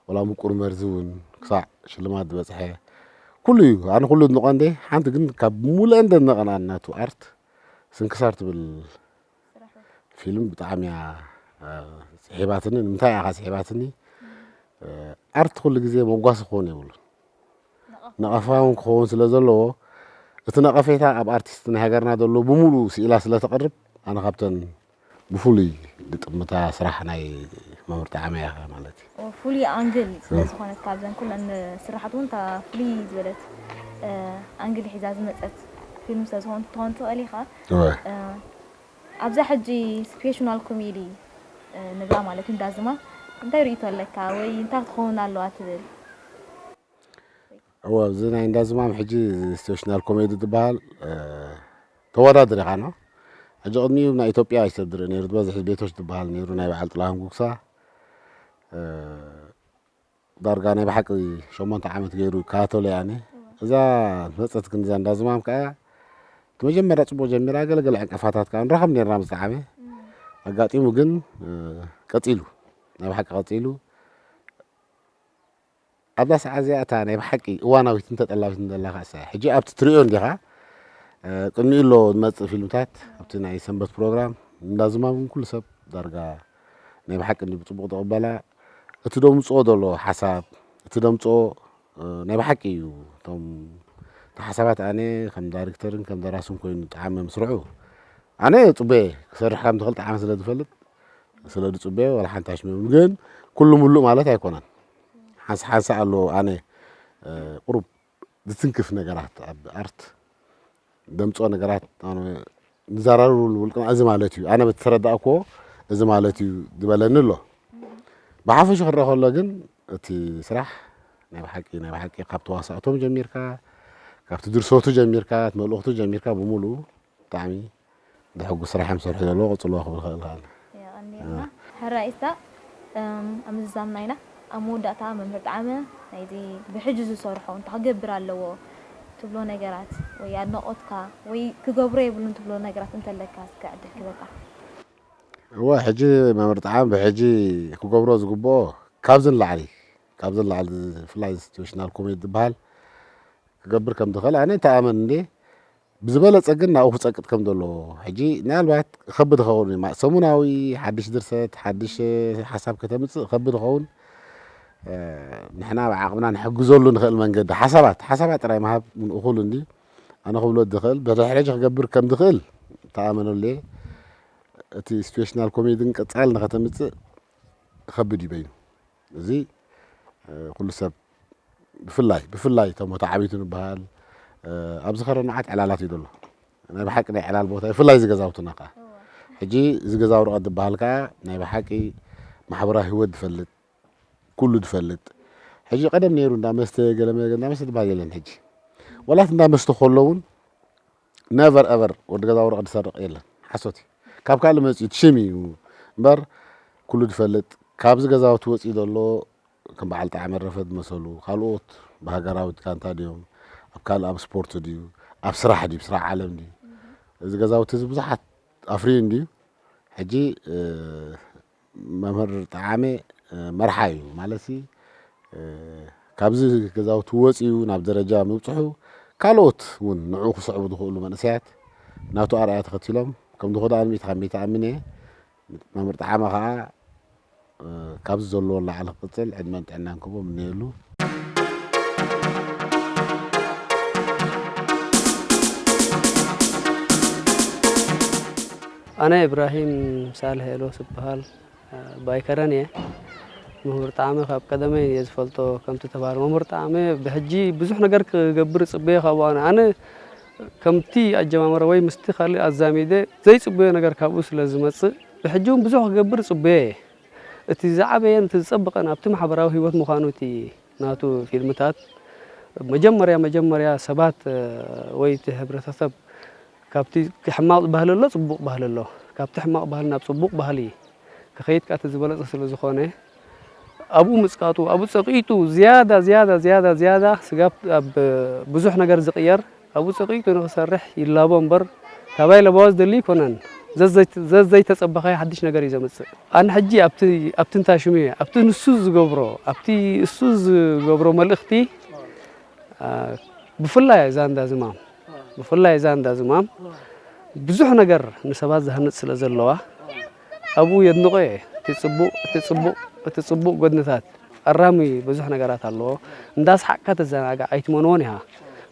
ወላ ምቁር መርዚ እውን ክሳዕ ሽልማት ዝበፅሐ ኩሉ እዩ። ኣነ ኩሉ ድንቆ እንደ ሓንቲ ግን ካብ ሙሉአን ደነቀን ናቱ ኣርት ስንክሳር ትብል ፊልም ብጣዕሚ እያ ስሒባትኒ። ንምንታይ እያ ስሒባትኒ? ኣርት ኩሉ ግዜ መጓሲ ክኾን የብሉን። ነቐፋ እውን ክኸውን ስለ ዘለዎ እቲ ነቐፌታ ኣብ ኣርቲስት ናይ ሃገርና ዘሎ ብምሉኡ ስኢላ ስለ ተቕርብ ኣነ ካብተን ብፍሉይ ግጥምታ ስራሕ ናይ መምህር ጣዕመ እያ ማለት እዩ። ፍሉይ ኣንግል ስለ ዝኾነት ካብዘን ኩለን ስራሓት እውን እታ ፍልይ ዝበለት ኣንግል ሒዛ ዝመፀት ፊልም ስለ ዝኾነት ትኾን ትኽእል ኢኻ። ኣብዛ ሕጂ ስፔሽናል ኮሜዲ ንብላ ማለት እዩ እንዳዝማ እንታይ ርእቶ ኣለካ ወይ እንታይ ክትኸውን ኣለዋ ትብል? እወ ኣብዚ ናይ እንዳዝማም ሕጂ ስቴሽናል ኮሜዲ ዝበሃል ተወዳድር ኢኻ ኖ። ሕጂ ቅድሚኡ ናይ ኢትዮጵያ እዩ ሰብ ዝርኢ ነይሩ ዝበዝሕ ቤቶች ዝበሃል ነይሩ ናይ በዓል ጥላሁን ጉግሳ ዳርጋ ናይ ብሓቂ ሸሞንተ ዓመት ገይሩ ይከታተሎ እየ ኣነ። እዛ መፀት ግን እዛ እንዳዝማም ከዓ እቲ መጀመርያ ፅቡቅ ጀሚራ ገለገለ ዕንቀፋታት ከዓ ንረኸብ ነርና ብዝጠዓመ ኣጋጢሙ ግን ቀፂሉ ናይ ብሓቂ ቀፂሉ ኣብዛ ሰዓት እዚኣ እታ ናይ ብሓቂ እዋናዊትን ተጠላቢትን ዘላ ከዓ እሳ እያ። ሕጂ ኣብቲ ትሪኦ እንዲኻ ቅድሚኡ ኣሎ ዝመፅእ ፊልምታት ኣብቲ ናይ ሰንበት ፕሮግራም እንዳዝማም ኩሉ ሰብ ዳርጋ ናይ ብሓቂ እንዲ ብፅቡቅ ተቐበላ። እቲ ደምፅኦ ዘሎ ሓሳብ እቲ ደምፅኦ ናይ ብሓቂ እዩ። እቶም ሓሳባት ኣነ ከም ዳይሬክተርን ከም ደራስን ኮይኑ ጣዕመ ምስርሑ ኣነ ፅቡየ ክሰርሕ ከም ትኽእል ጣዕመ ስለ ዝፈልጥ ስለ ዝፅበዮ ዋላ ሓንቲ ኣሽሚም ግን ኩሉ ሙሉእ ማለት ኣይኮነን። ሓንሳ ሓንሳ ኣሎ ኣነ ቁሩብ ዝትንክፍ ነገራት ኣብ ኣርት ደምፅኦ ነገራት ንዘራርብሉ ውልቅና እዚ ማለት እዩ ኣነ በተረዳእክዎ እዚ ማለት እዩ ዝበለኒ ኣሎ። ብሓፈሹ ክረአ ከሎ ግን እቲ ስራሕ ናይ ብሓቂ ናይ ብሓቂ ካብ ተዋሳእቶም ጀሚርካ ካብቲ ድርሰቱ ጀሚርካ እቲ መልእኽቱ ጀሚርካ ብምሉኡ ብጣዕሚ ዘሐጉስ ስራሕ እዮም ዝሰርሑ ዘለዉ። ቀፅልዎ ክብል ክእል ከኣለ። የቐንየልና። ሕራይ እስታ፣ እም፣ ኣብ ምዝዛምና ኢና። ኣብ መወዳእታ መምህር ጣዕመ ናይዚ ብሕጂ ዝሰርሖ እንታይ ክገብር ኣለዎ ትብሎ ነገራት ወይ ኣድናቖትካ ወይ ክገብሮ የብሉን ትብሎ ነገራት እንተለካ እስከ ዕድል ክበካ። እወ፣ ሕጂ መምህር ጣዕመ ብሕጂ ክገብሮ ዝግብኦ ካብዚ ንላዕሊ፣ ካብዚ ንላዕሊ ብፍላይ ሲቹዌሽናል ኮሜዲ ዝበሃል ክገብር ከም ዝኽእል ኣነ ይተኣመን እንዴ። ብዝበለጸ ግን ናብኡ ክጸቅጥ ከም ዘለዎ ሕጂ ምናልባት ከብድ ይኸውን እዩ። ማ-፣ ሰሙናዊ ሓድሽ ድርሰት፣ ሓድሽ ሓሳብ ከተምጽእ ከብድ ይኸውን። እ፣ ንሕና ብዓቕምና ንሕግዘሉ ንኽእል መንገዲ ሓሳባት፣ ሓሳባት ጥራይ ምሃብ እውን እኹል እንድዩ። ኣነ ክብሎ ዝኽእል፣ ብድሕሪ ሕጂ ክገብር ከም ዝኽእል ተኣመነሉ እየ። እቲ ሲቹዌሽናል ኮሜዲ ግን ቀጻሊ ንኸተምጽእ ከብድ እዩ በይኑ። እዚ፣ እ፣ ኩሉ ሰብ ብፍላይ፣ ብፍላይ እቶም ተዓቢቱ ንበሃል፣ እ፣ ኣብዚ ከረን መዓት ዕላላት እዩ ዘሎ። ናይ ብሓቂ ናይ ዕላል ቦታ እዩ፣ ብፍላይ እዚ ገዛውትና ከኣ። እወ። ሕጂ እዚ ገዛ ወረቐት ዝበሃል ከኣ ናይ ብሓቂ ማሕበራዊ ህይወት ዝፈልጥ፣ ኩሉ ዝፈልጥ። ሕጂ ቀደም ነይሩ እንዳ መስተ፣ ገለ መ-፣ እንዳ መስተ ዝበሃል የለን ሕጂ። ዋላ እቲ እንዳ መስተ ከሎ እውን ነቨር ኤቨር ወዲ ገዛ ወረቐት ዝሰርቕ የለን። ሓሶት እዩ። ካብ ካልእ መጺኡ እቲ ሽም እዩ እምበር ኩሉ ዝፈልጥ። ካብዚ ገዛውቲ ወጺኡ ዘሎ ከም በዓል ጣዕመ ረፈ ዝመሰሉ ካልኦት ብሃገራዊት ጋንታ ድዮም ኣብ ካልእ ኣብ ስፖርት ድዩ ኣብ ስራሕ ድዩ ስራሕ ዓለም ድዩ እዚ ገዛውቲ እዚ ብዙሓት ኣፍርዩ እንድዩ። ሕጂ፣ እ፣ መምህር ጠዓመ፣ እ፣ መርሓ እዩ። ማለትሲ፣ እ፣ ካብዚ ገዛውቲ ወጺኡ ናብ ደረጃ ምብጽሑ፣ ካልኦት እውን ንዕኡ ክስዕቡ ዝኽእሉ መንእሰያት ናቱ ኣርኣያ ተኸቲሎም ከም ዝኸዱ ኣነ ሚእቲ ካብ ሚእቲ እኣምን እየ። መምህር ጠዓመ ኸኣ፣ እ፣ ካብዚ ዘለዎ ንላዕሊ ክቕጽል ዕድመን ጥዕናን ክህቦ እምነየሉ። ኣነ ኢብራሂም ሳልሕ ኤሎስ እበሃል። ባይከረን እየ። መምህር ጣዕመ ካብ ቀደመይ እየ ዝፈልጦ። ከምቲ ተባሃር መምህር ጣዕመ ብሕጂ ብዙሕ ነገር ክገብር እጽበዮ ካብኡ። ኣነ ኣነ ከምቲ ኣጀማምራ ወይ ምስቲ ካልእ ኣዛሚደ ዘይጽበዮ ነገር ካብኡ ስለ ዝመጽእ፣ ብሕጂ እውን ብዙሕ ክገብር እጽበዮ እየ። እቲ ዝዓበየን እቲ ዝጸብቐን ኣብቲ ማሕበራዊ ህይወት ምዃኑ፣ እቲ ናቱ ፊልምታት መጀመርያ መጀመርያ ሰባት ወይ እቲ ሕብረተሰብ ካብቲ ሕማቕ ባህሊ ኣሎ፣ ጽቡቕ ባህሊ ኣሎ። ካብቲ ሕማቕ ባህሊ ናብ ጽቡቕ ባህሊ ክኸይድ ከኣ እቲ ዝበለጸ ስለ ዝኾነ፣ ኣብኡ ምጽቃጡ፣ ኣብኡ ጸቂጡ ዝያዳ ዝያዳ ዝያዳ ዝያዳ ስጋብ ኣብ ብዙሕ ነገር ዝቕየር ኣብኡ ጸቂጡ ንኽሰርሕ ይላቦ እምበር፣ ካባይ ለባዋ ዝደሊ ኣይኮነን። ዘዘይት-፣ ዘዘይተጸበኻዮ ሓድሽ ነገር እዩ ዘምጽእ። ኣነ ሕጂ ኣብቲ፣ ኣብቲ እንታይ ሽሙ እየ፣ ኣብቲ ንሱ ዝገብሮ፣ ኣብቲ እሱ ዝገብሮ መልእኽቲ፣ ኣ፣ ብፍላይ እዛ እንዳ ዝማም፣ ብፍላይ እዛ እንዳ ዝማም ብዙሕ ነገር ንሰባት ዝሃንጽ ስለ ዘለዋ፣ ኣብኡ የድንቖ እየ። እቲ ጽቡቕ፣ እቲ ጽቡቕ፣ እቲ ጽቡቕ ጎድንታት ኣራሚ ብዙሕ ነገራት ኣለዎ። እንዳስሓቕካ ትዘናጋዕ ኣይትመንዎን ኢኻ።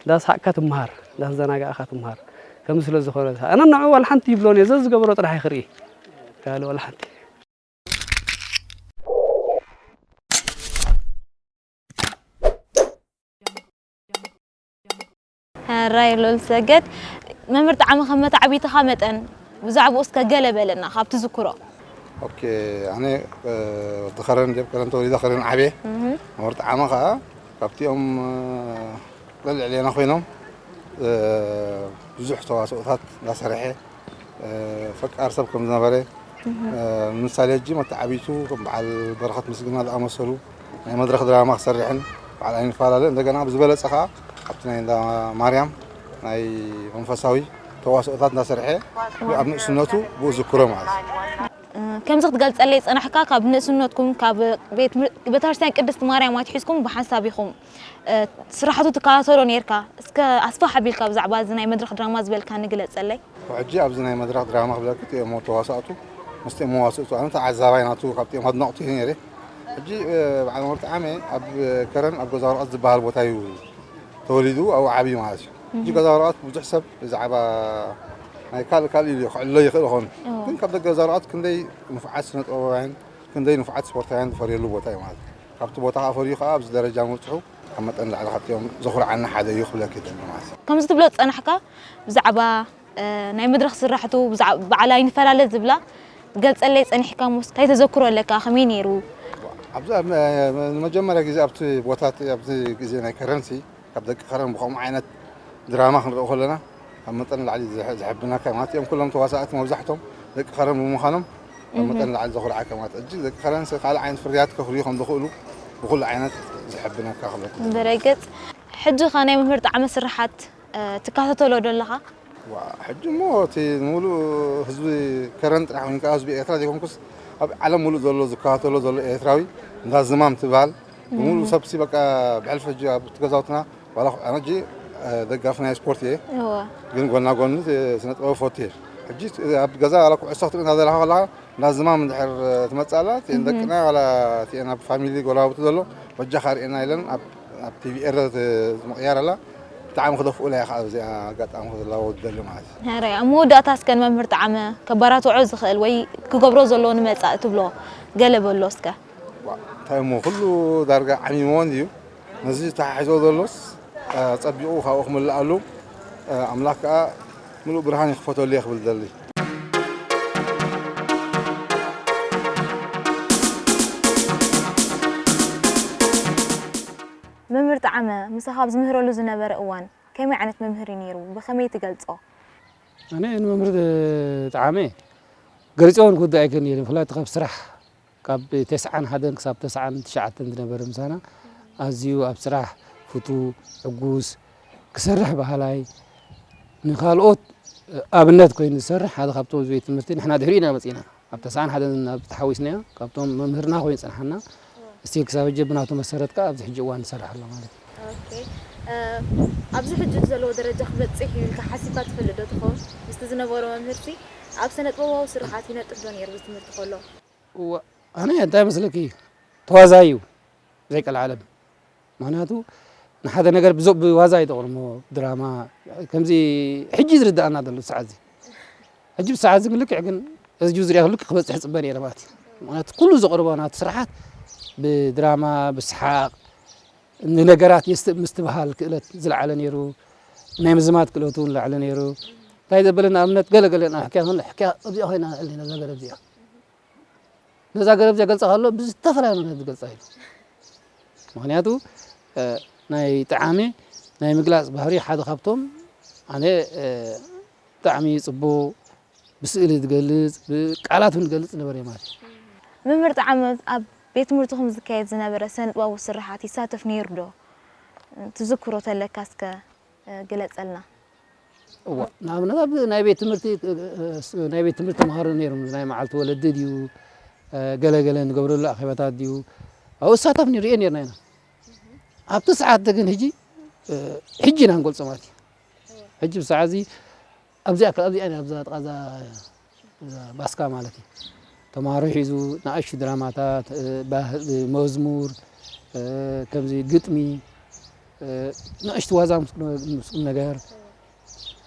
እንዳስሓቕካ ትምሃር፣ እንዳተዘናጋዕካ ትምሃር። ከምዚ ስለ ዝኾነ ኣነ ንዕኡ ዋላ ሓንቲ ይብሎን እየ፣ ዘዝገበሮ ጥራሕ እየ ክርኢ። ካልእ ዋላ ሓንቲ። ሕራይ ሉል ሰገድ። መምህር ጣዕመ፣ ከም መተዓቢትኻ መጠን ብዛዕባኡ እስከ ገለ በለና ካብ ትዝክሮ። ኦኬ፣ ኣነ፣ እ፣ ወዲ ከረን፣ ጀብ ከረን ተወሊደ፣ ከረን ዓብየ። እህ። መምህር ጣዕመ ኸዓ ካብቲኦም፣ እ፣ ልዕሌና ኮይኖም፣ እ፣ ብዙሕ ተዋስኦታት እንዳሰርሐ፣ እ፣ ፈቃር ሰብ ከም ዝነበረ፣ እህ። እ፣ ንምሳሌ፣ ሕጂ መተዓቢቱ ከም በዓል በረኸት ምስግና ዝኣመሰሉ ናይ መድረኽ ድራማ ክሰርሕን በዓል ኣይንፈላለ፣ እንደገና ብዝበለጸ ኸዓ ኣብቲ ናይ እንዳ ማርያም ናይ መንፈሳዊ ተዋስኦታት እንዳሰርሐ፣ ኣብ ንእስነቱ ብኡ ዝክሮ ማለት እዩ። እ፣ ከምዚ ክትገልጸለይ ጸናሕካ፣ ካብ ንእስነትኩም ካብ ቤት ትምህር-፣ ቤተክርስትያን ቅድስት ማርያም ኣትሒዝኩም ብሓንሳብ ኢኹም፣ እ፣ ስራሕቱ ትከታተሎ ኔርካ። እስከ ኣስፋሕ ኣቢልካ ብዛዕባ እዚ ናይ መድረኽ ድራማ ዝበልካኒ ግለጸለይ። ሕጂ ኣብዚ ናይ መድረኽ ድራማ ክብለኪ፣ እቲኦም ተዋሳእቱ ምስቲ መዋስእቱ፣ ኣነ ተዓዛባይ ናቱ፣ ካብቲኦም ኣድነቕቱ እየ ነይረ። ሕጂ፣ እ፣ በዓል መምህር ጣዕመ ኣብ ከረን ኣብ ገዛ ወረቐት ዝበሃል ቦታ እዩ ተወሊዱ፣ ኣብኡ ዓብዩ ማለት እዩ። ሕጂ እህ። ገዛ ወረቐት ብዙሕ ሰብ ብዛዕባ ናይ ካልእ ካልእ ኢሉ ክዕሎ ይኽእል ይኸውን። እዎ። ግን ካብ ደገ ገዛ ወረቐት ክንደይ ንፉዓት ስነ ጥበባውያን፣ ክንደይ ንፉዓት ስፖርታውያን ዝፈርየሉ ቦታ እዩ ማለት እዩ። ካብቲ ቦታ ከኣ ፈርዩ ከኣ ኣብዚ ደረጃ ምብጽሑ ካብ መጠን ንላዕሊ ካብቲኦም ዘኹርዓኒ ሓደ እዩ ክብለኪ እደሊ ማለት እዩ። ከምዚ ትብሎ ዝጸናሕካ ብዛዕባ፣ እ፣ ናይ መድረኽ ስራሕቱ፣ ብዛዕ-፣ በዓል ኣይንፈላለ ዝብላ ገልጸለይ ጸኒሕካ እሞስ፣ እንታይ ተዘክሮ ኣለካ? ከመይ ነይሩ? ኣብዚ ኣብ፣ እ፣ ንመጀመርያ ግዜ ኣብቲ ቦታ እቲ፣ ኣብቲ ግዜ ናይ ከረንሲ ካብ ደቂ ከረን ብኸምኡ ዓይነት ድራማ ክንርኢ ከለና፣ ካብ መጠን ንላዕሊ ዘሕ-፣ ዘሐብነካ እዩ። ማለት እዮም ኩሎም ተዋሳእቲ መብዛሕቶም ደቂ ከረን ብምዃኖም፣ ካብ እህ። መጠን ንላዕሊ ዘኹርዓካ ማለት እዩ። ሕጂ ደቂ ከረንሲ ካልእ ዓይነት ፍርያት ከፍርዩ ከም ዝኽእሉ ብኹሉ ዓይነት ዘሐብነካ ክብለካ እደሊ። ብረገጽ፣ ሕጂ ኸ ናይ መምህር ጣዕመ ስርሓት፣ እ፣ ትከታተሎ ዶ ኣለኻ? ዋ፣ ሕጂ እሞ እቲ ንሙሉእ ህዝቢ ከረን ጥራሕ ኮይኑ፣ ከኣ ህዝቢ ኤርትራ ዘይኮንኩስ፣ ኣብ ዓለም ሙሉእ ዘሎ ዝከታተሎ ዘሎ ኤርትራዊ እንዳ ዝማም ትበሃል፣ ብሙሉእ እህ። ሰብሲ በቃ ብሕልፊ ሕጂ ኣብቲ ገዛውትና ዋላ ኽ-፣ ኣነ ሕጂ፣ እ፣ ደጋፊ ናይ ስፖርት እየ። እወ። ግን ጎና ጎኒ፣ እ፣ ስነ ጥበብ እፈቱ እየ። ሕጂ፣ እ፣ ኣብ ገዛ ዋላ ኩዕሶ ክትርኢ እናዘለኻ ከለኻ፣ እንዳ ዝማም እንድሕር፣ እ፣ ትመጽእ ኣላ፣ እቲአን እህ። ደቅና ዋላ እቲአን ኣብ ፋሚሊ ጎረባብቲ ዘሎ፣ በጃኻ ርእየና ኢለን ኣብ፣ ኣብ ቲቪ ኤረ ት-፣ ምቕያር ኣላ። ብጣዕሚ ክደፍኡላ እየ ከዓ ኣብዚኣ ኣጋጣሚ ክዝላቦ ዝደሊ ማለት እዩ። ሕራይ፣ ኣብ መወዳእታ እስከ ንመምህር ጣዕመ ከባራትዖ ዝኽእል ወይ ክገብሮ ዘለዎ ንመጻኢ ትብሎ ገለ በሎ እስከ። ዋ፣ እንታይ እሞ፣ ኩሉ ዳርጋ ዓሚምዎ እንድዩ። ነዚ ተሓሒዞ ዘሎስ፣ እ፣ ጸቢቑ ካብኡ ክምልኣሉ፣ እ፣ ኣምላኽ ከኣ ምሉእ ብርሃን ይኽፈተሉ እየ ክብል ዝደሊ። መምህር ጣዕመ፣ ምሳኻ ኣብ ዝምህረሉ ዝነበረ እዋን ከመይ ዓይነት መምህር እዩ ነይሩ? ብኸመይ ትገልጾ? ኣነ ንመምህር ጣዕመ ገሊጸ እውን ክውዳእ ኣይክእልን እየ። ብፍላይ ካብ ስራሕ ካብ ተስዓን ሓደን ክሳብ ተስዓን ትሽዓተን ዝነበረ ምሳና ኣዝዩ ኣብ ስራሕ ፍቱው፣ ዕጉስ፣ ክሰርሕ በሃላይ፣ ንኻልኦት ኣብነት ኮይኑ ዝሰርሕ ሓደ ካብቶም ኣብዚ ቤት ትምህርቲ ንሕና ድሕሪኡ ኢና መጺና። ኣብ ተስዓን ሓደን ኣብ ተሓዊስናዮ፣ ካብቶም መምህርና ኮይኑ ጸንሓና፣ እስቲል ክሳብ ሕጂ ብናቱ መሰረት ከኣ ኣብዚ ሕጂ እዋን ንሰርሕ ኣሎ ማለት እዩ። ኦኬ። እ፣ ኣብዚ ሕጂ ዘለዎ ደረጃ ክበጽሕ እዩ ኢልካ ሓሲብካ ትፈልጥ ዶ ትኸውን? ምስቲ ዝነበሮ መምህርሲ ኣብ ስነ ጥበባዊ ስርሓት ይነጥፍ ዶ ነይሩ ብትምህርቲ ከሎ? እዋ፣ ኣነ እንታይ መስለኪ? ተዋዛይ እዩ፣ ዘይቀልዓለም። ምኽንያቱ ንሓደ ነገር ብዞ-፣ ብዋዛ ኣይተቕርሞ፣ ድራማ፣ ከምዚ ሕጂ ዝርድኣና ዘሎ ሰዓት እዚ። ሕጂ ብሰዓት እዚ ግን ልክዕ ግን እዚ ጁ ዝሪኣ ልክዕ ክበፅሕ ፅበ ነይረ ማለት እዩ። ምክንያቱ ኩሉ ዘቕርቦ ናቱ ስራሓት ብድራማ፣ ብስሓቕ፣ ንነገራት የስተ-፣ ምስትብሃል ክእለት ዝለዓለ ነይሩ። ናይ ምዝማት ክእለቱ እውን ዝለዓለ ነይሩ። እንታይ ዘበለ ንኣብነት ገለ ገለ ንሕክያ ከሎ ሕክያ እዚኣ ኮይና ንዕል ኢና እዛ ገለ እዚኣ። ነዛ ገለ እዚኣ ገልጻ ከሎ ብዝተፈላለየ መንገዲ ዝገልጻ ኢሉ። ምክንያቱ፣ እ፣ ናይ ጠዓሚ ናይ ምግላጽ ባህሪ ሓደ ካብቶም ኣነ፣ እ፣ ብጣዕሚ ጽቡቕ ብስእሊ ዝገልጽ፣ ብቃላት እውን ዝገልጽ ነበረ ማለት እዩ። መምህር ጠዓመ ኣብ ቤት ትምህርትኹም ዝካየድ ዝነበረ ስነ ጥበባዊ ስርሓት ይሳተፍ ነይሩ ዶ? ትዝክሮ ተለካ እስከ፣ እ፣ ግለጸልና። እዋ፣ ንኣብነት ኣብ ናይ ቤት ትምህርቲ፣ እ፣ እ፣ ናይ ቤት ትምህርቲ ተምሃሮ ነይሮም፣ ናይ መዓልቲ ወለዲ ድዩ፣ እ፣ ገለ ገለ ንገብረሉ ኣኼባታት ድዩ፣ ኣብኡ ዝሳተፍ ነይሩ፣ ርኤ ነይርና ኢና። ኣብቲ ሰዓት ግን ሕጂ፣ እ፣ ሕጂ ኢና ንገልጾ ማለት እዩ። ሕጂ ብሰዓት እዚ ኣብዚኣ፣ ኣብዚኣ፣ ኣብዛ ጥቓ እዛ፣ እዛ ባስካ ማለት እዩ። ተምሃሮ ሒዙ ንኣሽቱ ድራማታት፣ እ፣ ባህሊ፣ መዝሙር፣ እ፣ ከምዚ ግጥሚ፣ እ፣ ንኣሽቱ ዋዛ ምስ፣ ምስ ቁም ነገር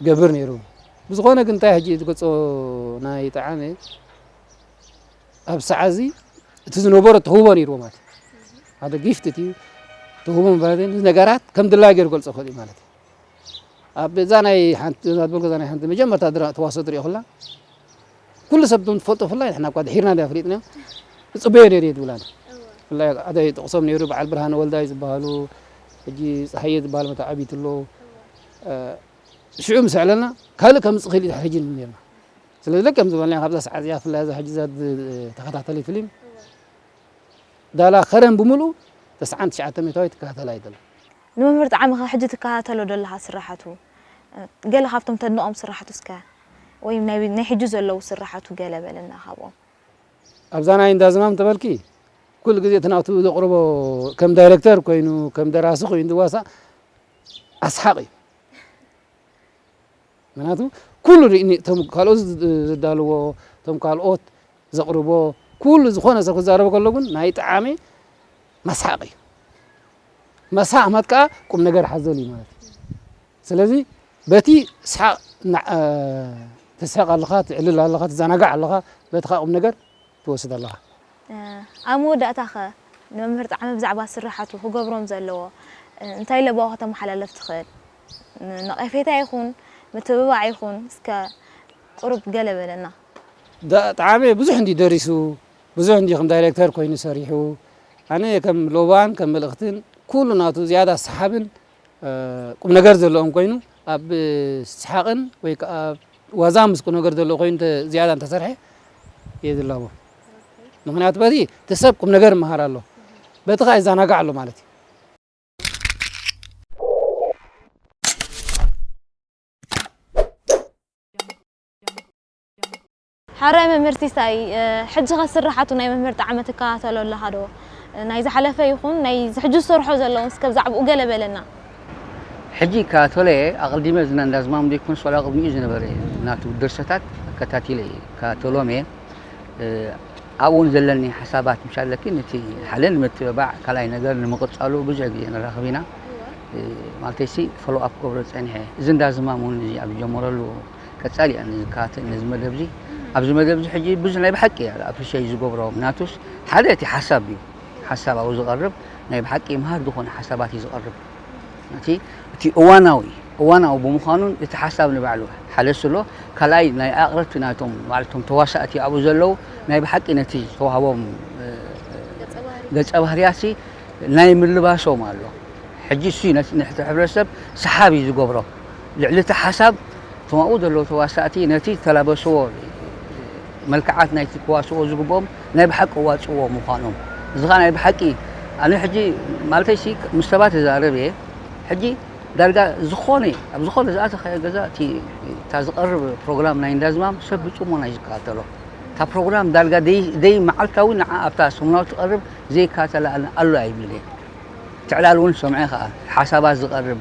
ገብር ነይሩ። ብዝኾነ ግን እንታይ ሕጂ ዝገልጾ ናይ ጠዓመ ኣብ ሰዓት እዚ እቲ ዝነበሮ ትህቦ ነይርዎ ማለት እዩ። ሓደ ጊፍት እቲ ትህቦ ማለት እዩ። ነገራት ከም ድላዩ ገይሩ ገልጾ ይኽእል እዩ ማለት እዩ። ኣብ እዛ ናይ ሓንቲ፣ እዛ ዝበልኩ እዛ ናይ ሓንቲ መጀመርታ ድራ-፣ ተዋስኦ ትሪኦ ከላ፣ ኩሉ ሰብ እቶም ትፈልጦ፣ ብፍላይ ንሕና እኳ ድሒርና ድኣ ፈሊጥናዮ፣ ዝጽበዮ ነይሩ እየ ዝብላና። እወ። ብፍላይ ኣደ ይጠቕሶም ነይሩ፣ በዓል ብርሃነ ወልዳይ ዝበሃሉ፣ ሕጂ ጸሃየ ዝበሃል መታዓቢት ኣሎ። እወ። እ፣ ሽዑ ምስ ኣዕለልና፣ ካልእ ከምጽእ ክእል እዩ ድሕሪ ሕጂ ንብል ነይርና። ስለዚ ልክዕ ከም ዝበልና፣ ካብዛ ሰዓት እዚኣ፣ ብፍላይ እዛ ሕጂ እዛ ድ-፣ ተኸታተሊ ፊልም፣ እወ። ዳላ ከረን ብምሉኡ ተስዓን ትሽዓተ ሚእታዊት ትከታተላ እየ ደላ። ንመምህር ጣዕመ ኸ ሕጂ ትከታተሎ ደለኻ ስራሓቱ፣ እ፣ ገለ ካብቶም ተድንቖም ስራሓቱ እስከ፣ ወይ ናይ፣ ናይ ሕጂ ዘለዉ ስራሓቱ ገለ በለና ካብኦም። ኣብዛ ናይ እንዳ ዝማም ተበልኪ፣ ኩሉ ግዜ እቲ ናቱ ዘቕርቦ ከም ዳይረክተር ኮይኑ፣ ከም ደራሲ ኮይኑ ዝዋሳእ ኣስሓቕ እዩ። ምክንያቱ ኩሉ ርኢኒ፣ እቶም ካልኦት ዝ-፣ ዘዳልዎ፣ እቶም ካልኦት ዘቕርቦ፣ ኩሉ ዝኾነ ሰብ ክዛረብ ከሎ ግን ናይ ጠዓመ መስሓቕ እዩ። መስሓቕ ማለት ከዓ ቁም ነገር ሓዘል እዩ ማለት እዩ። ስለዚ በቲ ስሓቕ እና-፣ እ፣ ትስሕቕ ኣለኻ፣ ትዕልል ኣለኻ፣ ትዘናጋዕ ኣለኻ፣ በቲ ከዓ ቁም ነገር ትወስድ ኣለኻ። እ፣ ኣብ መወዳእታኸ ንመምህር ጣዕመ ብዛዕባ ስርሓቱ ክገብሮም ዘለዎ፣ እ፣ እንታይ ለበዋ ከተመሓላልፍ ትኽእል? ን-፣ ነቐፌታ ይኹን ምትብባዕ ይኹን እስከ ቁሩብ ገለ በለና። ዳ-፣ ጣዕመ ብዙሕ እንዲ ደሪሱ፣ ብዙሕ እንዲ ከም ዳይሬክተር ኮይኑ ሰሪሑ። ኣነ ከም ሎባን ከም መልእኽትን ኩሉ ናቱ ዝያዳ ሰሓብን እ፣ ቁም ነገር ዘለዎም ኮይኑ፣ ኣብ ሰሓቕን ወይ ከኣ ዋዛ ምስ ቁም ነገር ዘለዎ ኮይኑ እንተ-፣ ዝያዳ እንተሰርሐ እየ ዝላቦ። ምኽንያቱ በቲ እቲ ሰብ ቁም ነገር ይመሃር ኣሎ፣ በቲ ከኣ ይዘናጋዕ ኣሎ ማለት እዩ። ሓራይ መምህር ሲሳይ፣ እ፣ ሕጂ ኸ ስርሓቱ ናይ መምህር ጣዕመ ትከታተሎ ኣለኻ ዶ? እ፣ ናይ ዝሓለፈ ይኹን ናይ ሕጂ ዝሰርሖ ዘለውን እስከ ብዛዕባኡ ገለ በለና። ሕጂ ይከታተሎ እየ። ኣቐዲመ ዝና-፣ እንዳ ዝማም ዘይኮንስ ዋላ ቅድሚኡ ዝነበረ ናቱ ድርሰታት ኣከታቲለ እየ፣ ይከታተሎም እየ። እ፣ ኣብኡ እውን ዘለኒ ሓሳባት ምሽ ኣለኪ፣ ነቲ ሓደ ንምትብባዕ፣ ካልኣይ ነገር ንምቕጻሉ ብዙሕ ግዜ ንራኸብ ኢና። እወ። እ፣ ማለተይሲ ፎሎ ኣፕ ክገብሮ ጸኒሐ። እዚ እንዳ ዝማም እውን እዚ ኣብ ዝጀመረሉ ቀጻሊ እያ ነዚ ዝከታተል ነዚ መደብ እዚ። እም። ኣብዚ መደብ እዚ ሕጂ ብዙሕ ናይ ብሓቂ እያ ኣፕሪሼት ዝገብሮ። ምክንያቱስ ሓደ እቲ ሓሳብ እዩ። ሓሳብ ኣብኡ ዝቐርብ ናይ ብሓቂ መሃር ዝኾነ ሓሳባት እዩ ዝቐርብ። እቲ፣ እቲ እዋናዊ፣ እዋናዊ ብምዃኑን እቲ ሓሳብ ንባዕሉ ሓደ ስሎ፣ ካልኣይ ናይ ኣቕረብቲ ናይቶም ባዕልቶም ተዋሳእቲ ኣብኡ ዘለዉ ናይ ብሓቂ ነቲ ዝተዋህቦም፣ እ፣ ገጸ ባህሪ። ገጸ ባህርያትሲ ናይ ምልባሶም ኣሎ። ሕጂ እሱ እዩ ነቲ፣ ነቲ ሕብረተሰብ ሰሓቢ ዝገብሮ። ልዕሊ እቲ ሓሳብ እቶም ኣብኡ ዘለዉ ተዋሳእቲ ነቲ ዝተላበስዎ መልክዓት ናይቲ ክዋስዎ ዝግብኦም ናይ ብሓቂ ዋጽዎ ምዃኖም። እዚ ኸኣ ናይ ብሓቂ ኣነ ሕጂ ማለተይሲ ምስ ሰባት እዛረብ እየ። ሕጂ ዳርጋ ዝኾነ፣ ኣብ ዝኾነ ዝኣተኻዮ ገዛ እቲ፣ እታ ዝቐርብ ፕሮግራም ናይ እንዳዝማም ሰብ ብጽሞና እዩ ዝከታተሎ። እታ ፕሮግራም ዳርጋ ደይ-፣ ደይ መዓልታዊ ንዓ ኣብታ ሰሙናዊ ትቐርብ ዘይከታተላ ኣነ ኣሎ ኣይብልን እየ። ትዕላል እውን ሰምዐ ኸኣ፣ ሓሳባት ዝቐርብ።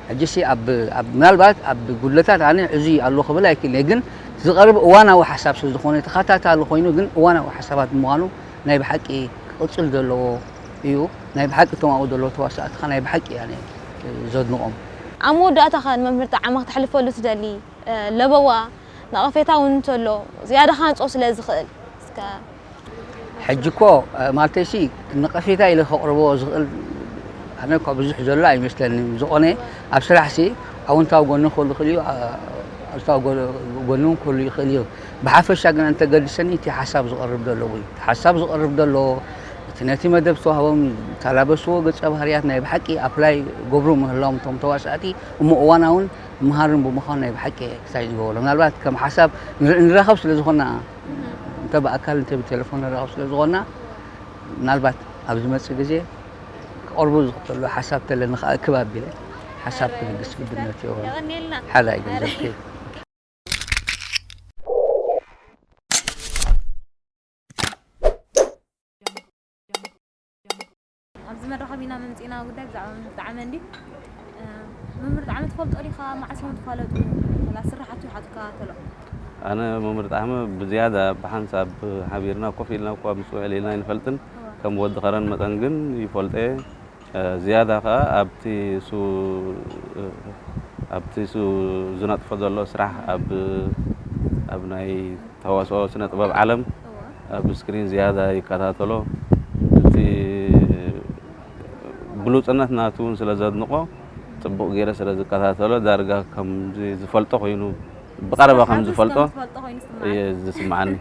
ሕጂሲ ኣብ፣ ኣብ፣ ምናልባት ኣብ ጉድለታት ኣነ እዚ ኣሎ ክብል ኣይክእልን እየ፣ ግን ዝቐርብ እዋናዊ ሓሳብ ስለ ዝኾነ፣ ተኸታታሊ ኮይኑ፣ ግን እዋናዊ ሓሳባት ብምዃኑ ናይ ብሓቂ ክቕጽል ዘለዎ እዩ። ናይ ብሓቂ እቶም ኣብኡ ዘለዉ ተዋሳእቲ ኸኣ ናይ ብሓቂ ኣነ ዘድንቖም። ኣብ መወዳእታ ኸ ንመምህር ጠዓመ ክተሕልፈሉ ትደሊ፣ እ፣ ለበዋ፣ ነቐፌታ እውን እንተሎ ዝያዳ ካንጾ ስለ ዝኽእል እስከ ሕጂ እኮ ማለተይሲ ነቐፌታ ኢለ ከቕርቦ ዝኽእል ኣነ እኳ ብዙሕ ዘሎ ኣይመስለኒ። ዝኾነ ኣብ ስራሕሲ ኣውንታዊ ጎኒ ክህሉ ይኽእል እዩ፣ ኣሉታዊ ጎ- ጎኒ እውን ክህሉ ይኽእል እዩ። ብሓፈሻ ግን እንተገድሰኒ እቲ ሓሳብ ዝቐርብ ዘሎ ወይ እቲ ሓሳብ ዝቐርብ ዘሎ እቲ ነቲ መደብ ዝተዋህቦም ዝተላበስዎ ገጸ ባህርያት ናይ ብሓቂ ኣፕላይ ገብሩ ምህላዎም እቶም ተዋሳእቲ እሞ እዋናውን መሃርን ብምዃኑ ናይ ብሓቂ ክሳይ ዝገብሮ ምናልባት ከም ሓሳብ ንር- ንራኸብ ስለ ዝኾና እንተ ብኣካል እንተ ብቴሌፎን ንራኸብ ስለ ዝኾና ምናልባት ኣብ ዝመጽእ ግዜ ክቐርቡ ዝኽእሉ ሓሳብ ተለኒ ከዓ እክብ ኣቢለ ሓሳብ ክልግስ ግድነት እዮ። የቐንየልና። ሓራይ ገንዘብኪ። ኣብዚ መራኸቢና መምፂና ጉዳይ ብዛዕባ መምህር ጣዕመ እንዲ መምህር ጣዕመ ትፈልጦ ዲኻ? መዓስ እዮም ትፋለጡ? ወላ ስራሓቱ ይሓትካ ተሎ። ኣነ መምህር ጣዕመ ብዝያዳ ብሓንሳብ ሓቢርና ኮፍ ኢልና እኳ ምስ ውዕል ኢልና ኣይንፈልጥን። ከም ወዲ ኸረን መጠን ግን ይፈልጦ እየ። ዝያዳ ኸዓ ኣብቲ እሱ ኣብቲ እሱ ዝነጥፎ ዘሎ ስራሕ ኣብ ኣብ ናይ ተዋስኦ ስነ ጥበብ ዓለም ኣብ ስክሪን ዝያዳ ይከታተሎ። እቲ ብሉጽነት ናቱ እውን ስለ ዘድንቆ ጽቡቕ ገይረ ስለ ዝከታተሎ ዳርጋ ከምዚ ዝፈልጦ ኮይኑ ብቐረባ ከም ዝፈልጦ ትፈልጦ ኮይኑ ይስምዓካ። እየ ዝስምዓኒ።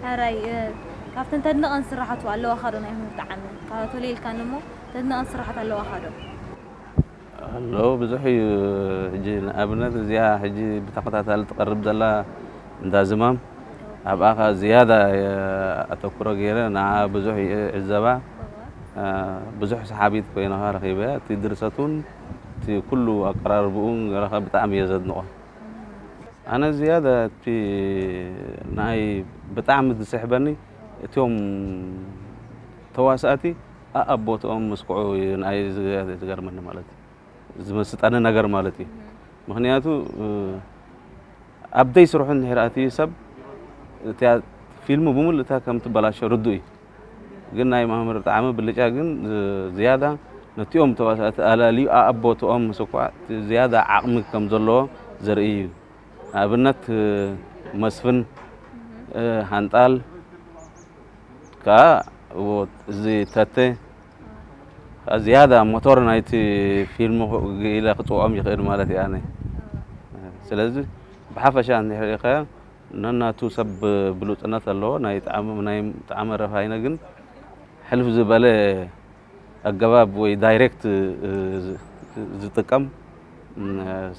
ሕራይ ካብተን ተድንቐን ስራሓቱ ኣለዋኻ ዶ? ናይ መምህር ጣዕመ ተኸታተሎ ኢልካኒ እሞ ተድንቐን ስራሓት ኣለዋኻ ዶ? ኣሎ ብዙሕ እዩ። ሕጂ ንኣብነት እዚኣ ሕጂ ብተኸታታሊ ትቐርብ ዘላ እንዳ ዝማም ኣብኣ ኸዓ ዝያዳ ኣተኩሮ ገይረ ንዓ ብዙሕ ይዕዘባ። ብዙሕ ሰሓቢት ኮይና ኸዓ ረኺበያ። እቲ ድርሰቱን እቲ ኩሉ ኣቀራርብኡን ገይረ ኸዓ ብጣዕሚ እየ ዘድንቖ። ኣነ ዝያዳ እቲ ንዓይ ብጣዕሚ ዝስሕበኒ እቶም ተዋሳእቲ ኣኣብ ቦትኦም ምስክዑ እዩ ንዓይ ዝገርመኒ ማለት እዩ። ዝመስጠኒ ነገር ማለት እዩ። ምኽንያቱ ኣብ ደይ ስርሑ እንድሕር ኣትዩ ሰብ እቲያ ፊልሙ ብምሉእታ ከም ትበላሾ ርዱእ እዩ። ግን ናይ መምህር ጣዕመ ብልጫ ግን ዝያዳ ነቲኦም ተዋሳእቲ ኣላልዩ ኣኣብ ቦትኦም ምስኳዕ ዝያዳ ዓቕሚ ከም ዘለዎ ዘርኢ እዩ። ንኣብነት መስፍን፣ ሃንጣል፣ ከኣ እዚ ተተ ዝያዳ ሞቶር ናይቲ ፊልም ኢለ ክፅውዖም ይኽእል ማለት እየ ኣነ። ስለዚ ብሓፈሻ እንድሕር ኢልካዮ ነናቱ ሰብ ብሉፅነት ኣለዎ። ናይ ጣዕመ ረፋይነ ግን ሕልፍ ዝበለ ኣገባብ ወይ ዳይሬክት ዝጥቀም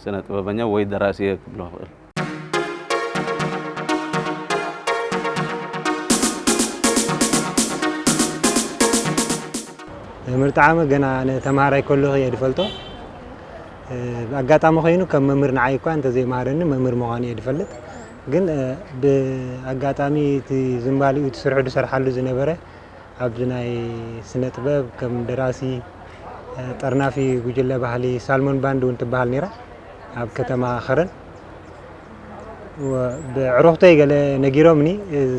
ስነ ጥበበኛ ወይ ደራሲ እየ ክብሎ ይኽእል። መምህር ጣዕመ ገና ኣነ ተምሃራይ ከለኹ እየ ዝፈልጦ። ብኣጋጣሚ ኮይኑ ከም መምህር ንዓይ እኳ እንተዘይመሃረኒ መምህር ምዃኑ እየ ዝፈልጥ። ግን ብኣጋጣሚ እቲ ዝንባሊኡ እቲ ስርሑ ዝሰርሓሉ ዝነበረ ኣብዚ ናይ ስነ ጥበብ ከም ደራሲ ጠርናፊ ጉጅለ ባህሊ ሳልሞን ባንድ እውን ትበሃል ነይራ ኣብ ከተማ ኸረን። ብዕሩኽተይ ገለ ነጊሮምኒ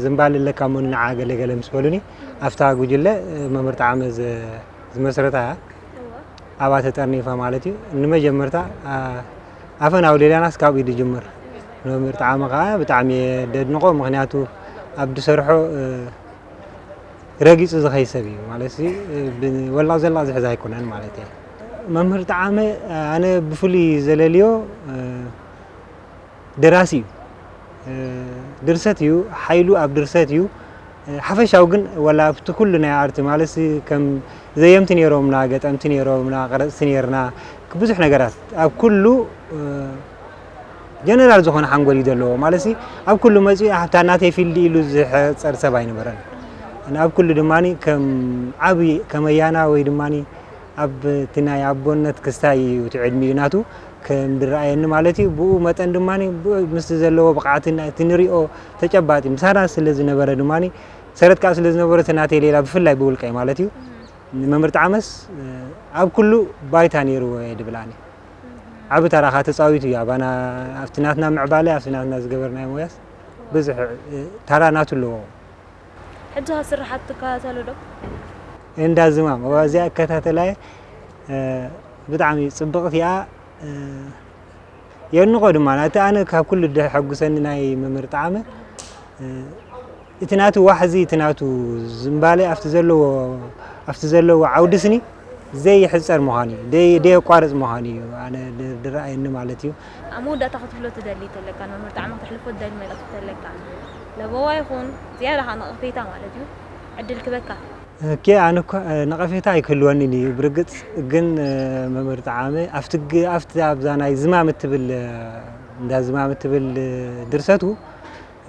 ዝንባል ኣለካ እሞ ንዓ ገለ ገለ ምስ በሉኒ ኣብታ ጉጅለ መምህር ጣዕመ ዝመስረታ እያ ኣብኣ ተጠርኒፋ ማለት እዩ። ንመጀመርታ ኣፈን ኣውሌላናስ ካብኡ እዩ ዝጅምር። ንመምህር ጣዕመ ከዓ ብጣዕሚ እየ ደድንቆ ምክንያቱ ኣብ ዝሰርሖ ረጊፁ ዝኸይ ሰብ እዩ ማለት ወላቕ ዘላቕ ዝሕዝ ኣይኮነን ማለት እየ። መምህር ጣዕመ ኣነ ብፍሉይ ዘለልዮ ደራሲ እዩ፣ ድርሰት እዩ፣ ሓይሉ ኣብ ድርሰት እዩ። ሓፈሻዊ ግን ወላ ኣብቲ ኩሉ ናይ ኣርቲ ማለት ከም ዘየምቲ ነይሮምና፣ ገጠምቲ ነይሮምና፣ ቀረፅቲ ነይርና፣ ብዙሕ ነገራት ኣብ ኩሉ ጀነራል ዝኾነ ሓንጎል እዩ ዘለዎ ማለት ሲ ኣብ ኩሉ መፂኡ ኣብታ ናተይ ፊልድ ኢሉ ዝሕፀር ሰብ ኣይነበረን። ኣብ ኩሉ ድማ ከም ዓብዪ ከመያና ወይ ድማ ኣብ እቲ ናይ ኣቦነት ክስታይ እዩ እቲ ዕድሚኡ ናቱ ከም ዝረኣየኒ ማለት እዩ። ብኡ መጠን ድማ ምስቲ ዘለዎ ብቕዓትን እቲ ንሪኦ ተጨባጢ ምሳና ስለ ዝነበረ ድማ ሰረት ከዓ ስለ ዝነበረ እቲ ናተይ ሌላ ብፍላይ ብውልቀይ ማለት እዩ መምህር ጣዕመስ ኣብ ኩሉ ባይታ ነይርዎ እየ ድብል ኣነ። ዓቢ ታራ ከዓ ተፃዊቱ እዩ ኣባና ኣብቲ ናትና ምዕባለ ኣብቲ ናትና ዝገበርናዮ ሞያስ ብዙሕ ታራ ናቱ ኣለዎ። ሕጂ ከ ስርሓት ትከታተሎ ዶ? እንዳ ዝማም እዋ እዚኣ እከታተላ እየ። ብጣዕሚ ፅብቕቲ እያ። የድንቖ ድማ። ናቲ ኣነ ካብ ኩሉ ደሐጉሰኒ ናይ መምህር ጣዕመ፣ እ፣ እቲ ናቱ ዋሕዚ፣ እቲ ናቱ ዝምባሌ ኣብቲ ዘለዎ፣ ኣብቲ ዘለዎ ዓውዲ ስኒ ዘይሕጸር ምዃኑ እዩ፣ ደይ-፣ ደየቋርጽ ምዃኑ እዩ ኣነ ድ-፣ ድረኣየኒ ማለት እዩ። ኣብ መወዳእታ ክትብሎ ትደሊ ተለካ፣ ንመምህር ጣዕመ ክተሕልፎ ትደሊ መልእኽቲ ተለካ፣ ለበዋ ይኹን ዝያዳ ኸኣ ነቐፌታ ማለት እዩ፣ ዕድል ክበካ። ኦኬ፣ ኣነ እኳ፣ እ፣ ነቐፌታ ኣይክህልወንን እዩ። ብርግጽ ግን፣ እ፣ መምህር ጣዕመ ኣብቲ ግ-፣ ኣብቲ ኣብዛ ናይ ዝማም እትብል፣ እ፣ እንዳ ዝማም እትብል፣ እ፣ ድርሰቱ፣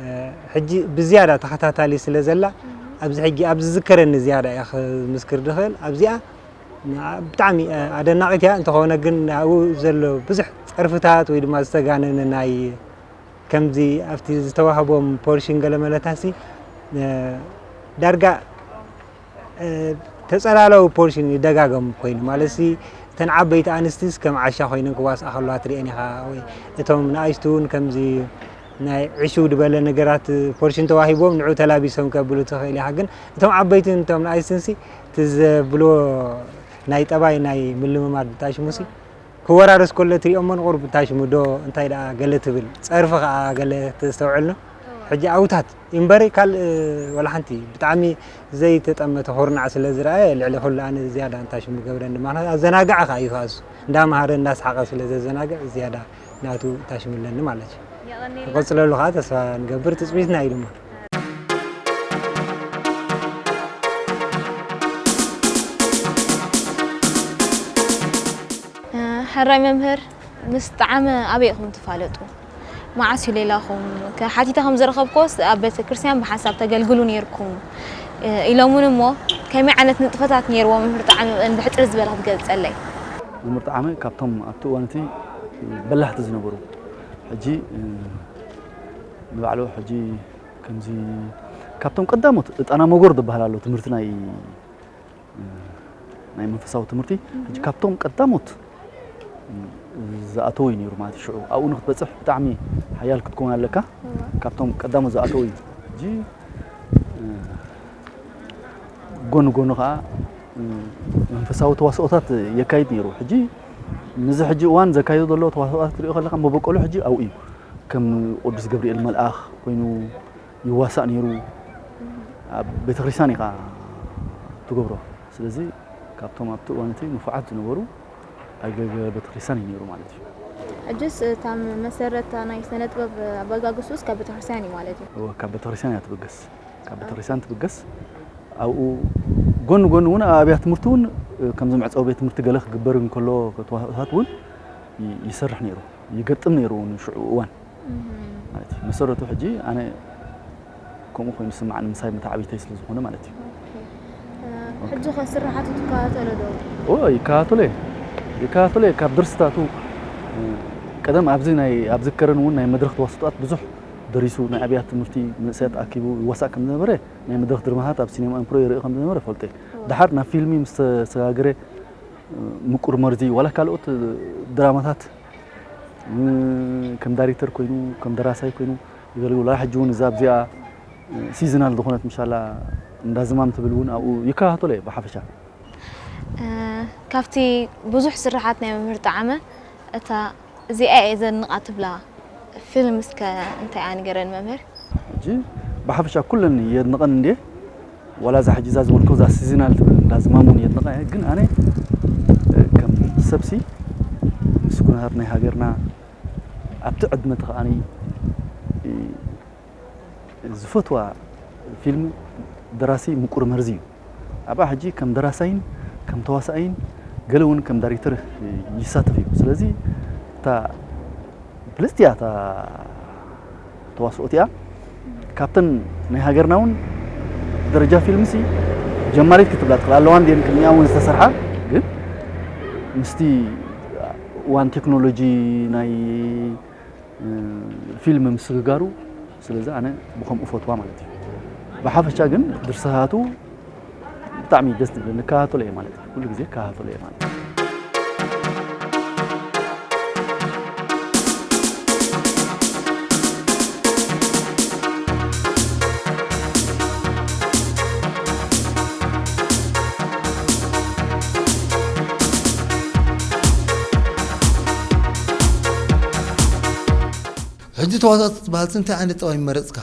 እ፣ ሕጂ ብዝያዳ ተኸታታሊ ስለ ዘላ፣ ኣብዚ ሕጂ ኣብ ዝዝከረኒ ዝያዳ እየ ክምስክር ድኽእል። ኣብዚኣ ብጣዕሚ፣ እ፣ ኣደናቒት እያ። እንተኾነ ግን ኣብኡ ዘሎ ብዙሕ ጸርፍታት ወይ ድማ ዝተጋነነ ናይ ከምዚ ኣብቲ ዝተዋህቦም ፖርሽን ገለ መለታሲ፣ እ፣ ዳርጋ፣ እ፣ ተጸላላዊ ፖርሽን ይደጋገም ኮይኑ፣ ማለትሲ እተን ዓበይቲ ኣንስቲስ ከም ዓሻ ኮይነን ክዋስኣ ከለዋ ትርእየን ኢኻ፣ ወይ እቶም ንኣሽቱ እውን ከምዚ ናይ ዕሽው ዝበለ ነገራት ፖርሽን ተዋሂቦም ንዑ ተላቢሶም ከብሉ ትኽእል ኢኻ። ግን እቶም ዓበይትን እቶም ንኣሽትንሲ እቲ ዘብልዎ ናይ ጠባይ ናይ ምልምማድ ብታሽሙሲ ክወራረስ ከሎ ትሪኦ እሞ ንቑሩብ ብታሽሙ ዶ እንታይ ደኣ ገለ ትብል፣ ጸርፊ ከኣ ገለ ተስተውዕል ነው። ሕጂ ኣውታት እምበሪ ካልእ ወላ ሓንቲ ብጣዕሚ ዘይተጠመተ ኩርናዕ ስለ ዝረኣየ ልዕሊ ኩሉ ኣነ ዝያዳ እንታይ ሽሙ ገብረኒ፣ ማለት ኣዘናጋዒ ከኣ እዩ ከኣ እሱ። እንዳምሃረ እንዳስሓቐ ስለ ዘዘናግዕ ዝያዳ ናቱ እንታይ ሽሙ ኣለኒ ማለት እዩ። የቐንየልና። ክቕጽለሉ ከኣ ተስፋ ንገብር፣ ትጽቢትና እዩ ድማ። ሕራይ መምህር፣ ምስ ጣዕመ ኣበይ ኢኹም ትፋለጡ? መዓስ እዩ ሌላኹም? ከ-፣ ሓቲተ ከም ዝረኸብኩዎስ ኣብ ቤተ ክርስቲያን ብሓንሳብ ተገልግሉ ነይርኩም፣ እ፣ ኢሎምኒ እሞ፣ ከመይ ዓይነት ንጥፈታት ነይርዎ መምህር ጣዕመ ብሕጽር ዝበለ ክትገልጸለይ? መምህር ጣዕመ ካብቶም ኣብቲ እዋን እቲ በላሕቲ ዝነበሩ፣ ሕጂ፣ እ፣ ንባዕሉ ሕጂ ከምዚ ካብቶም ቀዳሞት እጣና መጎር ዝበሃል ኣሎ ትምህርቲ ናይ ናይ መንፈሳዊ ትምህርቲ፣ ሕጂ ካብቶም ቀዳሞት ዝኣተወ እዩ ነይሩ ማለት እዩ። ሽዑ ኣብኡ ንክትበፅሕ ብጣዕሚ ሓያል ክትከውን ኣለካ። እዋ። ካብቶም ቀዳሞት ዝኣተወ እዩ። ሕጂ፣ እ፣ ጎኒ ጎኒ ከዓ፣ እ፣ መንፈሳዊ ተዋስኦታት የካይድ ነይሩ። ሕጂ፣ ነዚ ሕጂ እዋን ዘካይዶ ዘሎ ተዋስኦታት ክትሪኦ ከለካ፣ መበቆሉ ሕጂ ኣብኡ እዩ። ከም ቅዱስ ገብርኤል መልኣኽ ኮይኑ ይዋሳእ ነይሩ። ኣብ ቤተክርስትያን ኢኻ ትገብሮ። ስለዚ ካብቶም ኣብቲ እዋን እቲ ንፉዓት ዝነበሩ ኣገልጋሊ ቤተክርስትያን እዩ ነይሩ ማለት እዩ። ሕጅስ እታ መሰረታ ናይ ስነ ጥበብ ኣበጋግስኡስ ካብ ቤተክርስትያን እዩ ማለት እዩ? እወ፣ ካብ ቤተክርስትያን እያ ትብገስ። ካብ ቤተክርስትያን ትብገስ። ኣብኡ ጎኒ ጎኒ እውን ኣብ ኣብያተ ትምህርቲ እውን ከምዚ መዕጸዊ ቤት ትምህርቲ ገለ ክግበር እንከሎ ተዋህኦታት እውን ይ-፣ ይሰርሕ ነይሩ፣ ይገጥም ነይሩ እውን ሽዑ እዋን። እህ። ማለት እዩ። መሰረቱ ሕጂ ኣነ ከምኡ ኮይኑ ዝስምዓኒ ምሳይ መተዓብይተይ ስለ ዝኾነ ማለት እዩ። ኦኬ። እ፣ ኦኬ። ሕጂ ኸ ስራሓቱ ትከታተሎ ዶ? ኦ፣ ይከታተሎ እየ። ይከታተሎ እየ። ካብ ደርሲታቱ፣ እ፣ ቀደም ኣብዚ ናይ፣ ኣብዚ ከረን እውን ናይ መድረኽ ተዋስኦታት ብዙሕ ደሪሱ፣ ናይ ኣብያተ ትምህርቲ መንእሰያት ኣኪቡ ይዋሳእ ከም ዝነበረ፣ ናይ መድረኽ ድራማታት ኣብ ሲኔማ ኢምፕሮ ይርኢ ከም ዝነበረ ፈልጠ። እወ። ደሓር ናብ ፊልሚ ምስ ተሰጋገረ፣ ምቁር መርዚ፣ ዋላ ካልኦት ድራማታት፣ እ፣ ከም ዳይሬክተር ኮይኑ፣ ከም ደራሳይ ኮይኑ የገልግል። ዋላ ሕጂ እውን እዛ ኣብዚኣ፣ እ፣ ሲዝናል ዝኾነት ምሻላ እንዳ ዝማም ትብል እውን ኣብኡ ይከታተሎ እየ ብሓፈሻ። እ፣ ካብቲ ብዙሕ ስርሓት ናይ መምህር ጣዕመ፣ እታ እዚኣ እየ ዘድንቓ ትብላ ፊልም እስከ እንታይ እያ ንገረኒ መምህር? ሕጂ ብሓፈሻ ኩለን የድንቐን እንድየ። ዋላ እዛ ሕጂ እዛ ዝበልኮ እዛ ሲዝናል ትብል እንዳ ዝማም እውን የድንቓ እየ። ግን ኣነ፣ እ፣ ከም ሰብሲ ምስ ኩነታት ናይ ሃገርና ኣብቲ ዕድመ እቲ ከኣኒ፣ እ፣ ዝፈትዋ ፊልም ደራሲ ምቁር መርዚ እዩ። ኣብኣ ሕጂ ከም ደራሳይን ከም ተዋሳኣይን ገለ እውን ከም ዳይሬክተር ይሳተፍ እዩ። ስለዚ እታ ብልጽቲ እያ እታ ተዋስኦ እቲኣ። ካብተን ናይ ሃገርና እውን ደረጃ ፊልምሲ ጀማሪት ክትብላ ትኽእል ኣለዋ። እንድየን ቅድሚኣ እውን ዝተሰርሓ፣ ግን ምስቲ እዋን ቴክኖሎጂ ናይ ፊልም ምስግጋሩ፣ ስለዚ ኣነ ብኸምኡ ፈትዋ ማለት እዩ። ብሓፈሻ ግን ድርሰታቱ ብጣዕሚ ደስ ዝብል፣ ንከታተሎ እየ ማለት እዩ። ኩሉ ግዜ ከታተሎ እየ ማለት እዩ። ተዋሳእቲ ትበሃል እንታይ ዓይነት ፀባይ መረፅካ?